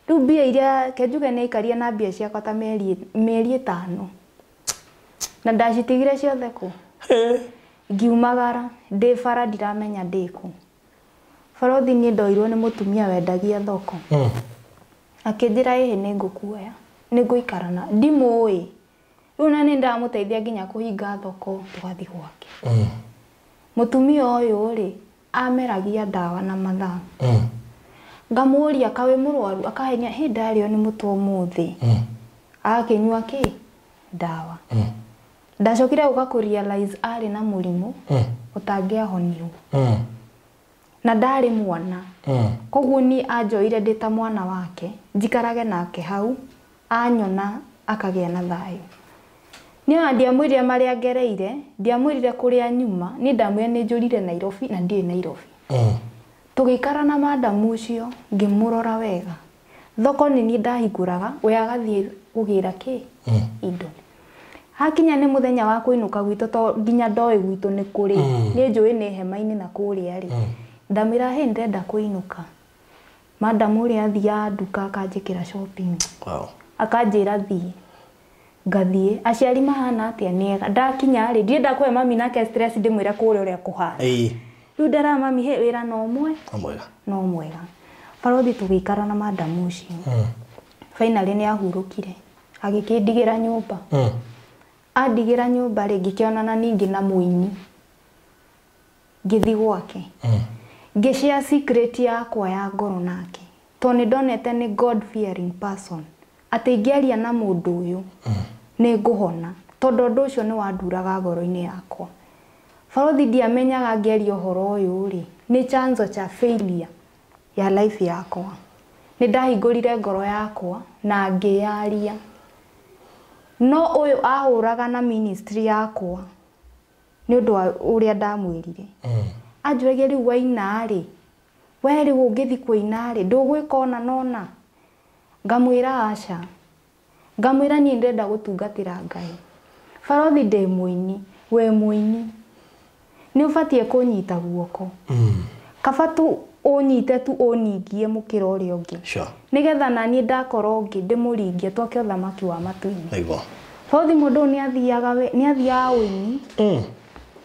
Rĩu mbia iria ke njuge nĩ aikarire na mbia ciakwa ta mĩeri 5. Na ndacitigire ciothe kũ? Ngiumagara, ndĩ bara ndiramenya ndĩ kũ. Barothi niĩ ndoirwo nĩ mũtumia wendagia thoko. Akĩnjĩra ĩhĩ nĩ ngũkuoya, nĩ ngũikara na ndimũĩ. Rĩu na nĩ ndamũteithia nginya kũhinga thoko tũgathiĩ gwake. Mũtumia ũyũ rĩ, ameragia ndawa na mathaa. Ngamũria kaĩ wĩ mũrwaru, akahenia hĩ ndarĩo nĩ mũtwe ũmũthĩ. Agakĩnyua kĩ? Ndawa. Ndacokire gũka kũ realize arĩ na mũrimũ ũtangĩahonirwo. Na ndarĩ mwana. Koguo niĩ anjoire ndĩ ta mwana wake, njikarage nake hau, anyona akagĩa na thayũ. Niĩ ona ndiamwĩrire marĩa ngereire, ndiamwĩrire kũrĩa nyuma, niĩ ndamwĩrire nĩ njũrire Nairobi na ndirĩ Nairobi. Tũgĩikara na madamu ũcio, ngĩmũrora wega. Thoko nĩ niĩ ndahingũraga, we agathiĩ kũgĩra kĩ? Indo. Hakinya nĩ mũthenya wa kũinũka gwitũ to nginya ndoĩ gwitũ nĩ kũrĩ. Niĩ njũĩ nĩ hema-inĩ na kũrĩa rĩ. Ndamwĩra hĩ ndĩrenda kũinũka. Madamu ũrĩa athiaga nduka akanjĩkĩra shopping. Wow. Akanjĩra thiĩ. Ngathiĩ. Aciari mahana atĩa? Nĩ ega. Ndakinya rĩ, ndirenda kũhe mami nake stress ndĩmwĩre kũrĩa ũrĩa kũhana. Rĩu ndera mami hĩ wĩra no ũmwe. No mwega. No mwega. Barothi tũgĩikara na madamu ũcio. Finally nĩ ahurũkire. Agĩkĩndigĩra nyũmba. Andigĩra nyũmba rĩ, ngĩkĩonana ningĩ na mũini. Ngĩthiĩ gwake. Ngĩshare secret yakwa ya ngoro nake. Tondũ nĩ ndonete nĩ God fearing person. Atĩ ingĩaria na mũndũ ũyũ, nĩ ngũhona. Tondũ ũndũ ũcio nĩ wanduraga ngoro-inĩ yakwa. Barothi ndiamenyaga ngĩaria ũhoro ũyũ rĩ, nĩ chanzo cha failure ya life yakwa. Nĩ ndahingũrire ngoro yakwa na ngĩyaria. No ũyũ ahũraga na ministry yakwa nĩ ũndũ wa ũrĩa ndamwĩrire. Anjũragia rĩu waina rĩ, we rĩu ũngĩthiĩ kũina rĩ, ndũgwĩka ona na ona. Ngamwĩra aca. Ngamwĩra niĩ ndĩrenda gũtungatĩra Ngai. Barothi ndĩ mũini, wĩ mũini. Nĩ ũbatiĩ kũnyita guoko. Kaba tu ũnyite tu ũningie mũkĩra ũrĩa ũngĩ. Sure. Nĩgetha na niĩ ndakorwo ũngĩ ndĩmũringie twake ũthamaki wa matu-inĩ. Nĩguo. Barothi mũndũ ũyũ nĩ athiaga ũini.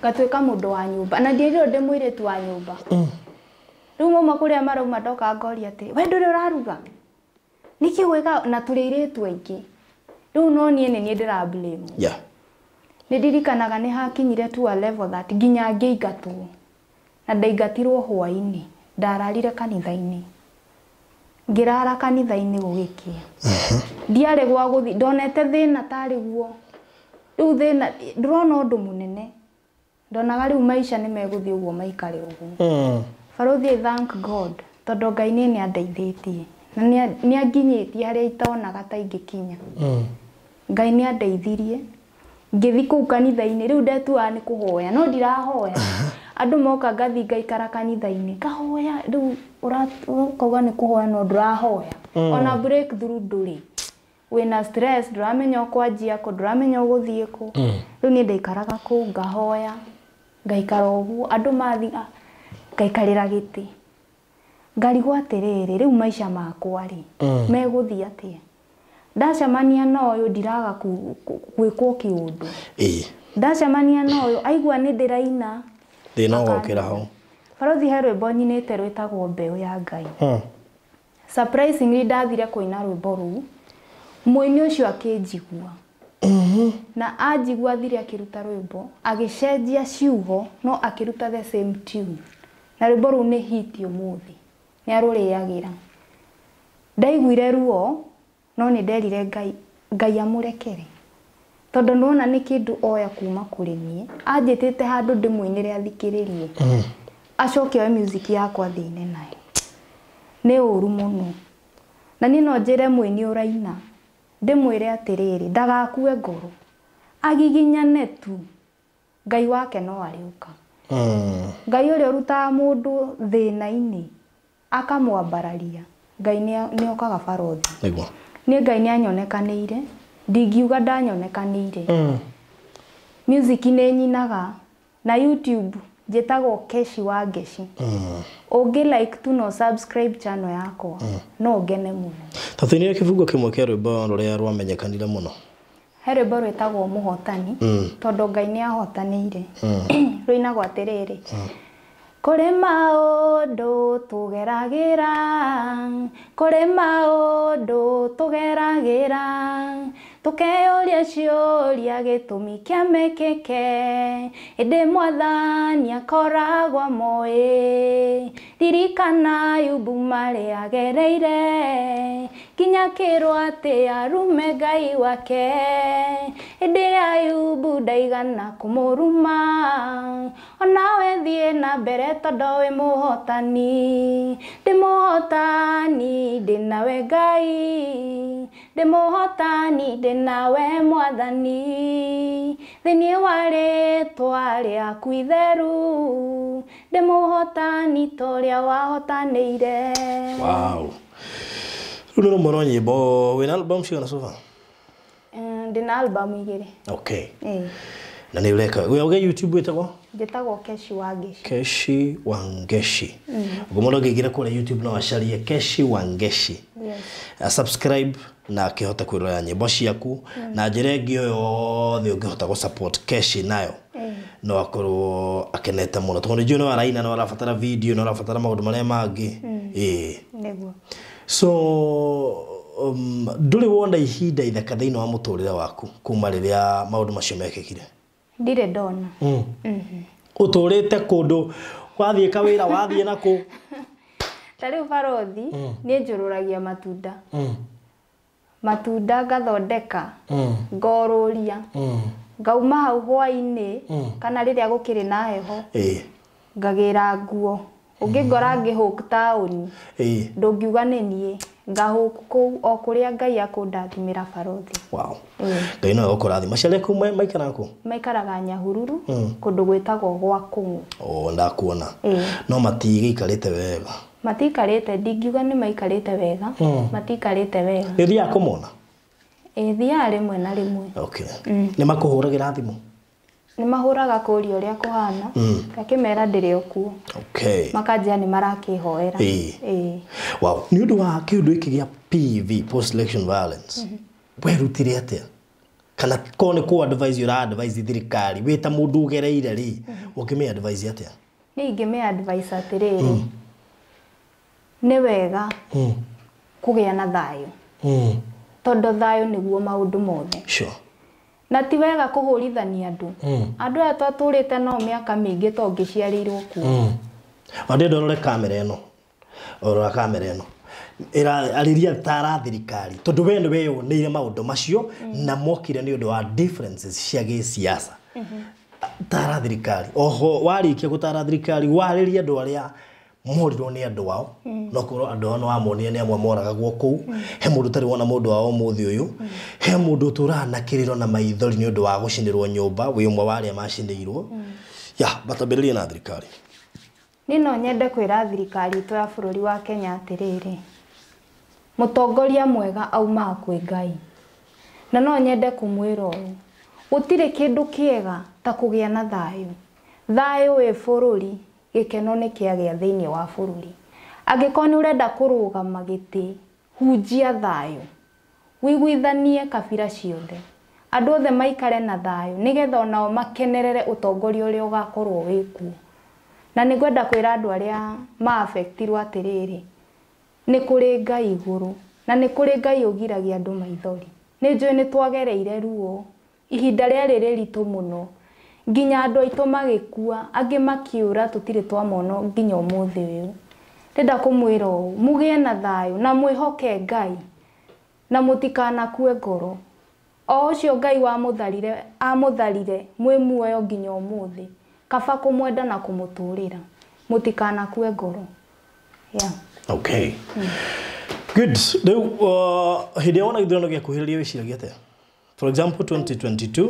Ngatuĩka mũndũ wa nyũmba. Na ndierirwo ndĩ mũirĩtu wa nyũmba. Rĩu mauma kũrĩa marauma ndoka ngoria atĩrĩ, we ndũrĩ ũraruga? Nĩkĩ gwĩka na tũrĩ airĩtu aingĩ. Rĩu no niĩ nĩ niĩ ndĩra blame. Yeah. Nĩ ndirikanaga nĩ hakinyire to a level that nginya ngĩingatwo. Na ndaingatirwo hwaĩ-inĩ. Ndararire kanitha-inĩ. Ngĩrara kanitha-inĩ gũgĩkĩa. Ndiarĩ gwa gũthiĩ, ndonete thĩna tarĩ guo. Rĩu thĩna, ndĩrona ũndũ mũnene. Ndonaga rĩu maica nĩ megũthiĩ ũguo maikare ũguo. Barothi, thank God, tondũ Ngai nĩ andeithĩtie. Na nĩ anginyĩtie harĩa itonaga ta ingĩkinya. Ngai nĩ andeithirie. Ngĩthiĩ kũu kanitha-inĩ, rĩu ndetuaga nĩ kũhoya, no ndirahoya. Andũ moka ngathiĩ ngaikara kanitha-inĩ, ngahoya, rĩu ũkauga nĩ kũhoya no ndũrahoya. Ona breakthrough ndũrĩ. Wĩna stress, ndũramenya ũkwanjia kũ, ndũramenya ũgũthiĩ kũ. Rĩu niĩ ndaikaraga kũu ngahoya, ngaikara ũguo, andũ mathiĩ, ngaikarĩra gĩtĩ. Ngarigwo atĩrĩrĩ, rĩu maica makwa rĩ, megũthiĩ atĩa? Ndacemania na ũyũ ndiraga gwĩkwo kĩũndũ. Ndacemania na ũyũ aigua nĩ ndĩraina. Thĩna ũgokĩra hau. Barothi he rwĩmbo nyinĩte rwĩtagwo Mbeũ ya Ngai. Surprisingly ndathire kũina rwĩmbo rũu, mũini ũcio akĩnjigua. Na anjigua athire akĩruta rwĩmbo, agĩcenjia ciugo no akĩruta the same tune. Na rwĩmbo rũu nĩ hit ũmũthĩ. Nĩ arũrĩagĩra. Ndaiguire ruo, no nĩ nderire Ngai, Ngai amũrekere. Tondũ nĩwona nĩ kĩndũ oya kuma kũrĩ niĩ, anjĩtĩte handũ ndĩmũinĩre athikĩrĩrie. Acoke oe music yakwa thĩine nayo. Nĩ ũru mũno. Na niĩ no njĩre mũini ũraina ndĩmwĩre atĩrĩrĩ, ndagakue ngoro, agiginyane tu, Ngai wake no arĩũka. Ngai ũrĩa ũrutaga mũndũ thĩna-inĩ akamwambararia, Ngai nĩ okaga barothi. Nĩguo. Niĩ Ngai nĩ anyonekanĩire, ndingiuga ndanyonekanĩire. Music nĩ nyinaga na YouTube njĩtagwo Keshi wa Ngeshi. Ũngĩ like tu no subscribe channel yakwa, no ngene mũno. Ta tũinĩre kĩbungo kĩmwe kĩa rwĩmbo rũrĩa rwamenyekanire mũno. He rwĩmbo rwĩtagwo Mũhotani, tondũ Ngai nĩ ahotanĩire. Rũinagwo atĩrĩrĩ, kũrĩ maũndũ tũgeragĩra, kũrĩ maũndũ tũgeragĩra, tũkeyũria ciũria gĩtũmi kĩa mekĩke, ĩndĩ Mwathani akoragwo amoĩ. Ririkana Ayubu marĩa agereire, nginya akĩrwo atĩ arume Ngai wake, ĩndĩ Ayubu ndaigana kũmũruma. Onawe thiĩ na mbere tondũ wĩ mũhotani, ndĩ mũhotani, ndĩ nawe Ngai, ndĩ mũhotani, ndĩ nawe Mwathani, thĩinĩ wa rĩtwa rĩaku itheru, ndĩ mũhotani ta ũrĩa wahotanĩire. Wow. Rĩu nĩ rũmwe rwa nyĩmbo. Wĩna album cigana so far? Ndĩna album 2. Okay. Na nĩ ũreka wĩ YouTube wĩtagwo? Njĩtagwo Keshi wa Ngeshi. Keshi wa Ngeshi. Ũguo mũndũ angĩingĩra kũrĩa YouTube no acarie Keshi wa Ngeshi. Yes. Subscribe na akĩhote kwĩrorera nyĩmbo ciaku na njĩra ĩngĩ o yothe ũngĩhota gũ support Keshi nayo. No akorwo akenete mũno tondũ nĩ njũĩ no araina, no arabatara video, no arabatara maũndũ marĩa mangĩ. Ĩĩ. Nĩguo. So ndũrĩ wona ihinda ithaka thĩinĩ wa mũtũrĩre waku kuma rĩrĩa maũndũ macio mekĩkire? Ndirĩ ndona. Ũtũrĩte kũndũ wathiĩ kawĩra, wathiĩ nakũ? Ta rĩu barothi, niĩ njũrũragia matunda. Matunda ngathondeka, ngorũria, ngauma hau hwainĩ, kana rĩrĩa gũkĩrĩ na heho, ngagĩra nguo. Ũngĩngora ngĩhũk taũni, ndũngiuga nĩ niĩ, ngahũk kũu o kũrĩa Ngai akũndathimĩra barothi. Wow. Ngai no agũkũrathima. Aciari aku maikaraga kũ? Maikaraga Nyahururu, kũndũ gwĩtagwo gwa Kũng'ũ. Oh, ndakuona. No matigĩikarĩte wega. Matiikarĩte, ndingiuga nĩ maikarĩte wega, matiikarĩte wega. Nĩ ũthiaga kũmona? Ĩĩ, thiaga rĩmwe na rĩmwe. Okay. Nĩ makũhũragĩra thimũ? Nĩ mahũraga kũria ũrĩa kũhana, ngakĩmera ndĩrĩ o kuo. Okay. Makanjĩra nĩ marakĩhoera. Ĩĩ. Wow. Nĩ ũndũ wa kĩũndũ gĩkĩ gĩa PV, post election violence, werutire atĩa? Kana korwo nĩ kũ advise ũra advise thirikari, wĩ ta mũndũ ũgereire rĩ, ũngĩmĩ advise atĩa? Niĩ ingĩmĩ advise atĩrĩrĩ, nĩ wega kũgĩa na thayũ. Tondũ thayũ nĩguo maũndũ mothe. Sure. Na ti wega kũhũrithania andũ. Andũ aya twatũrĩte nao mĩaka mĩingĩ to ngĩciarĩirwo kuo. Wandĩ ũrore kamera ĩno. Ũrora kamera ĩno. Arĩria tara thirikari tondũ we nĩ weyoneire maũndũ macio na mokire nĩ ũndũ wa differences cia gĩsiasa. Tara thirikari. Oho warĩkia gũtara thirikari warĩrie andũ arĩa morirwo nĩ andũ ao, no korwo andũ ao nĩ wamonire nĩ amwe moragagwo kũu. He mũndũ ũtarĩ wona mũndũ wao ũmũthĩ ũyũ, he mũndũ ũtũraga na kĩrĩro na maithori nĩ ũndũ wa gũcinĩrwo nyũmba, wĩ ũmwe wa arĩa macinĩirwo. Ya, batambĩrĩrie na thirikari. Niĩ no nyende kwĩra thirikari itũ ya bũrũri wa Kenya atĩrĩrĩ, mũtongoria mwega aumaga kwĩ Ngai. Na no nyende kũmwĩra ũũ, gũtirĩ kĩndũ kĩega ta kũgĩa na thayũ. Thayũ wĩ bũrũri, gĩkeno nĩ kĩagĩa thĩinĩ wa bũrũri. Angĩkorwo nĩ ũrenda kũrũgama gĩtĩ, hunjia thayũ, wĩiguithanie kabira ciothe, andũ othe maikare na thayũ, nĩgetha onao makenerere ũtongoria ũrĩa ũgakorwo wĩkuo. Na nĩ ngwenda kwĩra andũ arĩa ma-affectirwo atĩrĩrĩ, nĩ kũrĩ Ngai igũrũ, na nĩ kũrĩ Ngai ũgiragia andũ maithori. Nĩ njũĩ nĩ twagereire ruo, ihinda rĩarĩ rĩritũ mũno, nginya andũ aitũ magĩkua, angĩ makĩũra tũtirĩ twamona nginya ũmũthĩ ũyũ. Ndĩrenda kũmwĩra ũũ, mũgĩe na thayũ na mwĩhoke Ngai na mũtikanakue ngoro. O ũcio Ngai wamũtharire, amũtharire mwĩ muoyo nginya ũmũthĩ. Kaba kũmwenda na kũmũtũrĩra. Mũtikanakue ngoro. Yeah. Okay. Good. Rĩu hĩndĩ ĩrĩa wona gĩthurano gĩakuhĩrĩria wĩciragia atĩa? For example 2022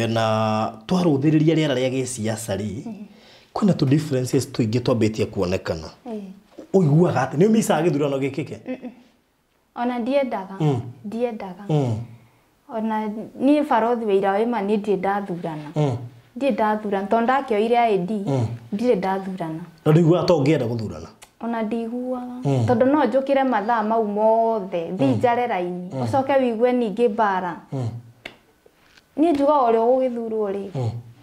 na twarũthĩrĩria rĩera rĩa gĩsiasa rĩ, kwĩna tũ differences tũingĩ twambĩtie kuonekana. Ũiguaga atĩ nĩ ũmicaga gĩthurano gĩkĩke? Ona ndiendaga. Ndiendaga. Ona niĩ barothi wĩira wĩma niĩ ndirĩ ndathurana. Ndirĩ ndathurana tondũ ndakĩoire ID, ndirĩ ndathurana. Na ndũiguaga ta ũngĩenda gũthurana? Ona ndiguaga tondũ no njũkĩre mathaa mau mothe thiĩ njare raini ũcoke wigue ningĩ mbara. Niĩ njugaga ũrĩa ũgũgĩthurwo rĩ,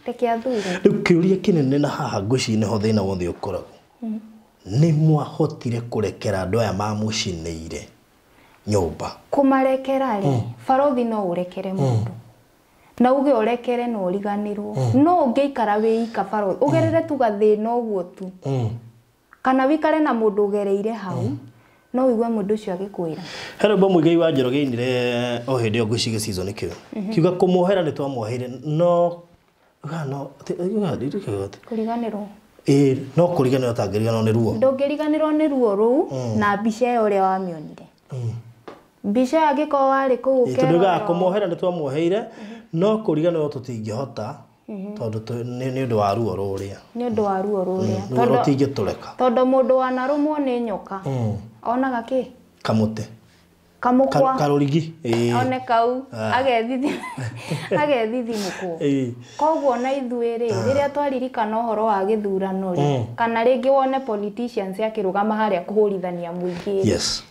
reke athure. Rĩu kĩũria kĩnene na haha ngwĩciria nĩho thĩna wothe ũkoragwo, nĩ mwahotire kũrekera andũ aya mamũcinĩire nyũmba? Kũmarekera rĩ, barothi no ũrekere mũndũ na uge ũrekere na ũriganĩrwo, no ũngĩikara wĩ ika barothi ũgerere tu gathĩna ũguo tu, kana wikare na mũndũ ũgereire hau, no ũigue mũndũ ũcio agĩkwĩra. He rwĩmbo Muigai wa Njoroge ainire o hĩndĩ ĩyo ngwĩciria season kĩu, kiuga kũmuohera nĩ twamuoheire, no no kũriganĩrwo. Ĩĩ, no kũriganĩrwo tangĩriganĩrwo nĩ ruo. Ndũngĩriganĩrwo nĩ ruo rũu na mbica ĩyo ũrĩa wamĩonire. Mbica ĩyo angĩkorwo warĩ kũu Tondũ ugaga ũkerorera. Kũmuohera nĩ twamuoheire, no kũriganĩrwo tũtingĩhota tondũ nĩ ũndũ wa ruo rũrĩa. Nĩ ũndũ wa ruo rũrĩa. Ruo rũtingĩtũreka. Tondũ mũndũ wanarũmwo nĩ nyoka onaga kĩ? Kamũtĩ. Kamũkwa. Karũrigi. One kau agethithimũkwo. Koguo na ithuĩ rĩ, rĩrĩa twaririkana ũhoro wa gĩthurano rĩ, kana rĩngĩ wone politicians akĩrũgama harĩa kũhũrithania mũingĩ,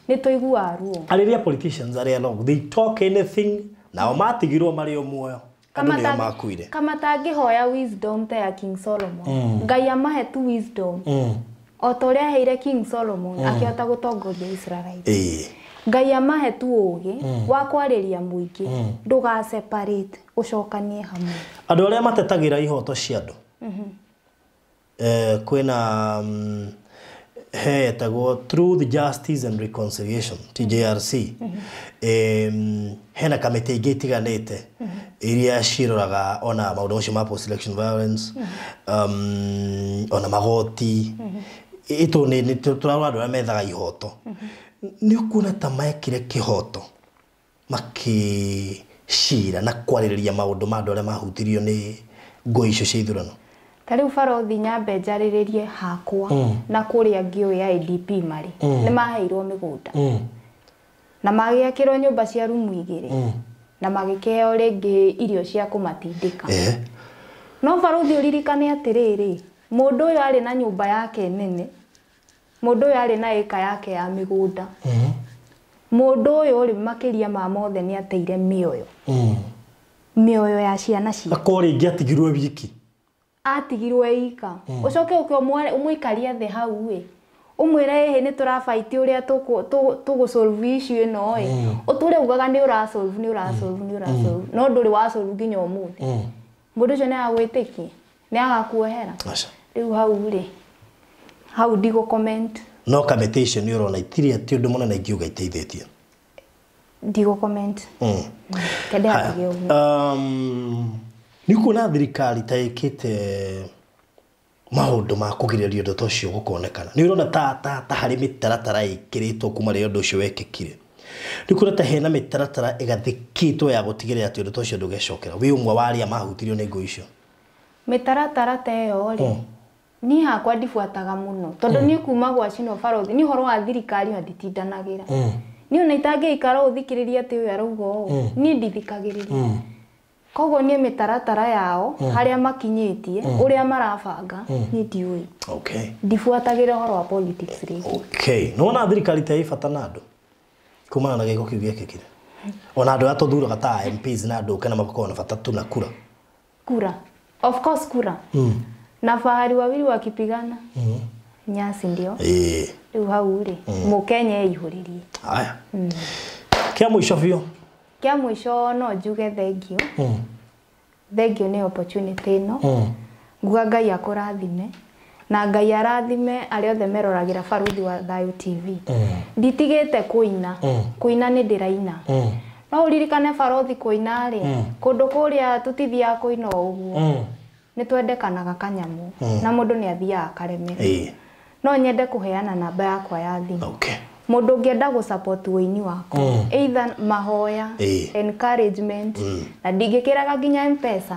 nĩ tũiguaga ruo. Arĩria politicians arĩa long they talk anything, nao matigirwo marĩ o muoyo, andũ nĩo makuire. Kama tangĩhoya wisdom ta ya King Solomon, Ngai amahe tu wisdom o ta ũrĩa aheire King Solomon akĩhota gũtongoria Israel. Ngai amahe tu ũgĩ wa kwarĩria mũingĩ, ndũga separate, ũcokanie hamwe. Andũ arĩa matetagĩra ihoto cia andũ, kwĩna he etagwo Truth, Justice and Reconciliation, TJRC, hena kamĩtĩ ingĩ itiganĩte iria ciroraga ona maũndũ macio ma post election violence, ona magoti ĩtũ nĩ tũrarora andũ arĩa methaga ihoto. Nĩ ũkuona ta mekire kĩhoto makĩcira na kwarĩrĩria maũndũ ma andũ arĩa mahutirio nĩ ngũĩ icio cia ithurano? Ta rĩu barothi nyambe njarĩrĩrie hakwa na kũrĩa ngĩũĩ IDP marĩ nĩ maheirwo mĩgũnda na magĩakĩrwo nyũmba cia rumu 2 na magĩkĩheo rĩngĩ irio cia kũmatindĩka. No barothi ũririkane atĩrĩrĩ, mũndũ ũyũ arĩ na nyũmba yake nene, mũndũ ũyũ arĩ na ĩka yake ya mĩgũnda, mũndũ ũyũ rĩ makĩria ma mothe nĩ ateire mĩoyo, mĩoyo ya ciana ciake. Akorwo rĩngĩ atigirwo wiki. Atigirwo ika. Ũcoke ũke ũmũikarie thĩ hau ĩ, ũmwĩre ĩhĩ nĩ tũrabaiti ũrĩa tũgũsolve issue ĩno ĩ, ũtũre ugaga nĩ ũrasolve, nĩ ũrasolve, nĩ ũrasolve, no ndũrĩ wasolve nginya ũmũthĩ. Mũndũ ũcio nĩ agagwĩtĩkia, nĩ agakuohera. Rĩu hau rĩ, hau ndigũ comment. No kamĩtĩ icio nĩ ũrona itirĩ atĩ ũndũ mũnene ingiuga iteithĩtie? Ndigũ comment. Kende hatige ũguo. Nĩ kuona thirikari ta ĩkĩte maũndũ ma kũgirĩrĩria ũndũ ta ũcio gũkonekana? Nĩ ũrona ta harĩ mĩtaratara ĩkĩrĩtwo kuma rĩrĩa ũndũ ũcio wekĩkire? Nĩ kuona ta hena mĩtaratara ĩgathĩkĩtwo ya gũtigĩrĩra atĩ ũndũ ta ũcio ndũgecokera? Wĩ ũmwe wa arĩa mahutirio nĩ ngũĩ icio. Mĩtaratara ta ĩyo rĩ, niĩ hakwa ndibuataga mũno tondũ niĩ kuma gwacinwo barothi niĩ ũhoro wa thirikari ona nditindanagĩra. Niĩ ona itangĩikara ũthikĩrĩrie atĩ ũyũ arauga ũũ, niĩ ndithikagĩrĩria. Koguo niĩ mĩtaratara yao harĩa makinyĩtie, ũrĩa marabanga, niĩ ndiũĩ. Ndibuatagĩra ũhoro wa politics rĩngĩ. Nĩwona thirikari ta ĩ bata na andũ kumana na gĩko kĩu gĩekĩkire? Ona andũ arĩa tũthuraga ta MPs na andũ kana makoragwo na bata tu na kura. Kura. Of course kura. Na fahari wawili wakipigana, nyasi ndio. Rĩu hau rĩ, Mũkenya eihũrĩrie. Haya. Kĩa mũico biũ. Kĩa mũico no njuge thengio. Thengio nĩ opportunity ĩno. Nguga Ngai akũrathime na Ngai arathime arĩa othe meroragĩra Baruthi wa Thayũ TV. Nditigĩte kũina, kũina nĩ ndĩraina. No ũririkane barothi kũina rĩ, kũndũ kũrĩa tũtithiaga kũina o ũguo. Nĩ twendekanaga kanyamũ na mũndũ nĩ athiaga akaremera. No nyende kũheana namba yakwa ya thimũ. Mũndũ ũngĩenda gũ support wũini wakwa, either mahoya, encouragement, na ndingĩkĩraga nginya M-Pesa.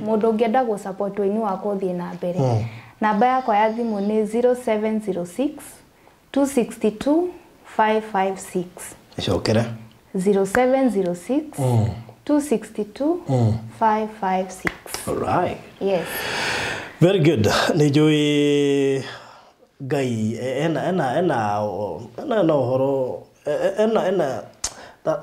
Mũndũ ũngĩenda gũ support wũini wakwa ũthiĩ na mbere, namba yakwa ya thimũ nĩ 0706 262 556. Icokere. 0706 262 556. Alright. Yes. Very good. Nĩ njũĩ Ngai ena ũhoro ena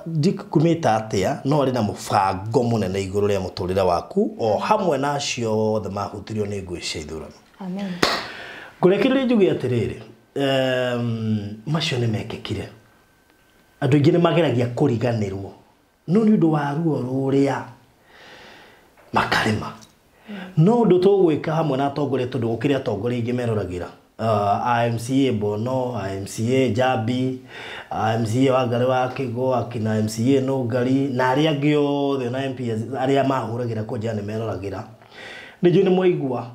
ndikumĩte atĩa, no arĩ na mũbango mũnene igũrũ rĩa mũtũrĩre waku o hamwe na acio othe mahutirio nĩ ngũĩ cia ithurano. Amen. Ngũrekereria njuge atĩrĩrĩ, macio nĩ mekĩkire. Andũ aingĩ nĩ mageragia kũriganĩrwo, no nĩ ũndũ wa ruo rũrĩa makarĩma. No ũndũ tũgwĩka hamwe na atongoria, tondũ gũkĩrĩ atongoria aingĩ meroragĩra, IMCA Bono, IMCA Jambi, IMCA Wangari wa Kĩgo, akina MCA Nũngari na arĩa angĩ othe na MPs arĩa mahũragĩra kũnja nĩ meroragĩra. Nĩ njũĩ nĩ mwaigua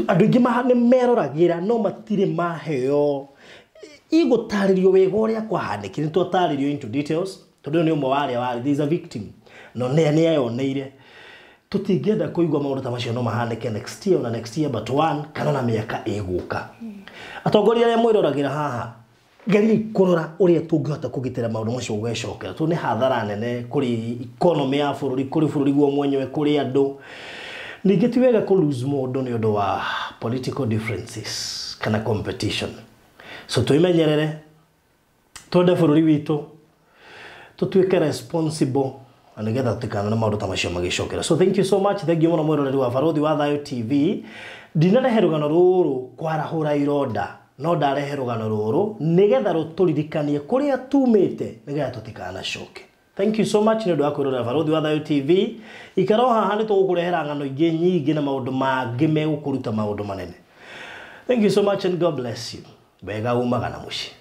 andũ aingĩ nĩ meroragĩra no matirĩ maheo igũtarĩrio wega ũrĩa kwahanĩkire. Nĩ twatarĩrio into details tondũ ũyũ nĩ ũmwe wa arĩa warĩ, there is a victim, no nĩ eyoneire. Tũtingĩenda kũigua maũndũ ta macio no mahanĩke next year, ona next year but one, kana na mĩaka ĩgũka. Atongoria arĩa mwĩroragĩra haha, geriai kũrora ũrĩa tũngĩhota kũgitĩra maũndũ macio gũgecokera, tondũ nĩ hathara nene kũrĩ economy ya bũrũri, kũrĩ bũrũri guo mwenyewe, kũrĩ andũ. Ningĩ ti wega kũ lose mũndũ nĩ ũndũ wa political differences kana competition. So twĩmenyerere, twende bũrũri witũ, tũtuĩke responsible na nĩgetha tũtikanone maũndũ ta macio magĩcokera. So thank you so much. Thank you mũno mwĩroreri wa Barũthi wa Thayũ TV. Ndinarehe rũgano rũrũ kwarahũra ironda, no ndarehe rũgano rũrũ nĩgetha rũtũririkanie kũrĩa tumĩte nĩgetha tũtikanacoke. Thank you so much nĩ ũndũ wa kwĩrorera Barũthi wa Thayũ TV. Ikara o haha, nĩ tũgũkũrehera ng'ano ingĩ nyingĩ na maũndũ mangĩ megũkũruta maũndũ manene. Thank you so much and God bless you. Wega umaga na mũciĩ.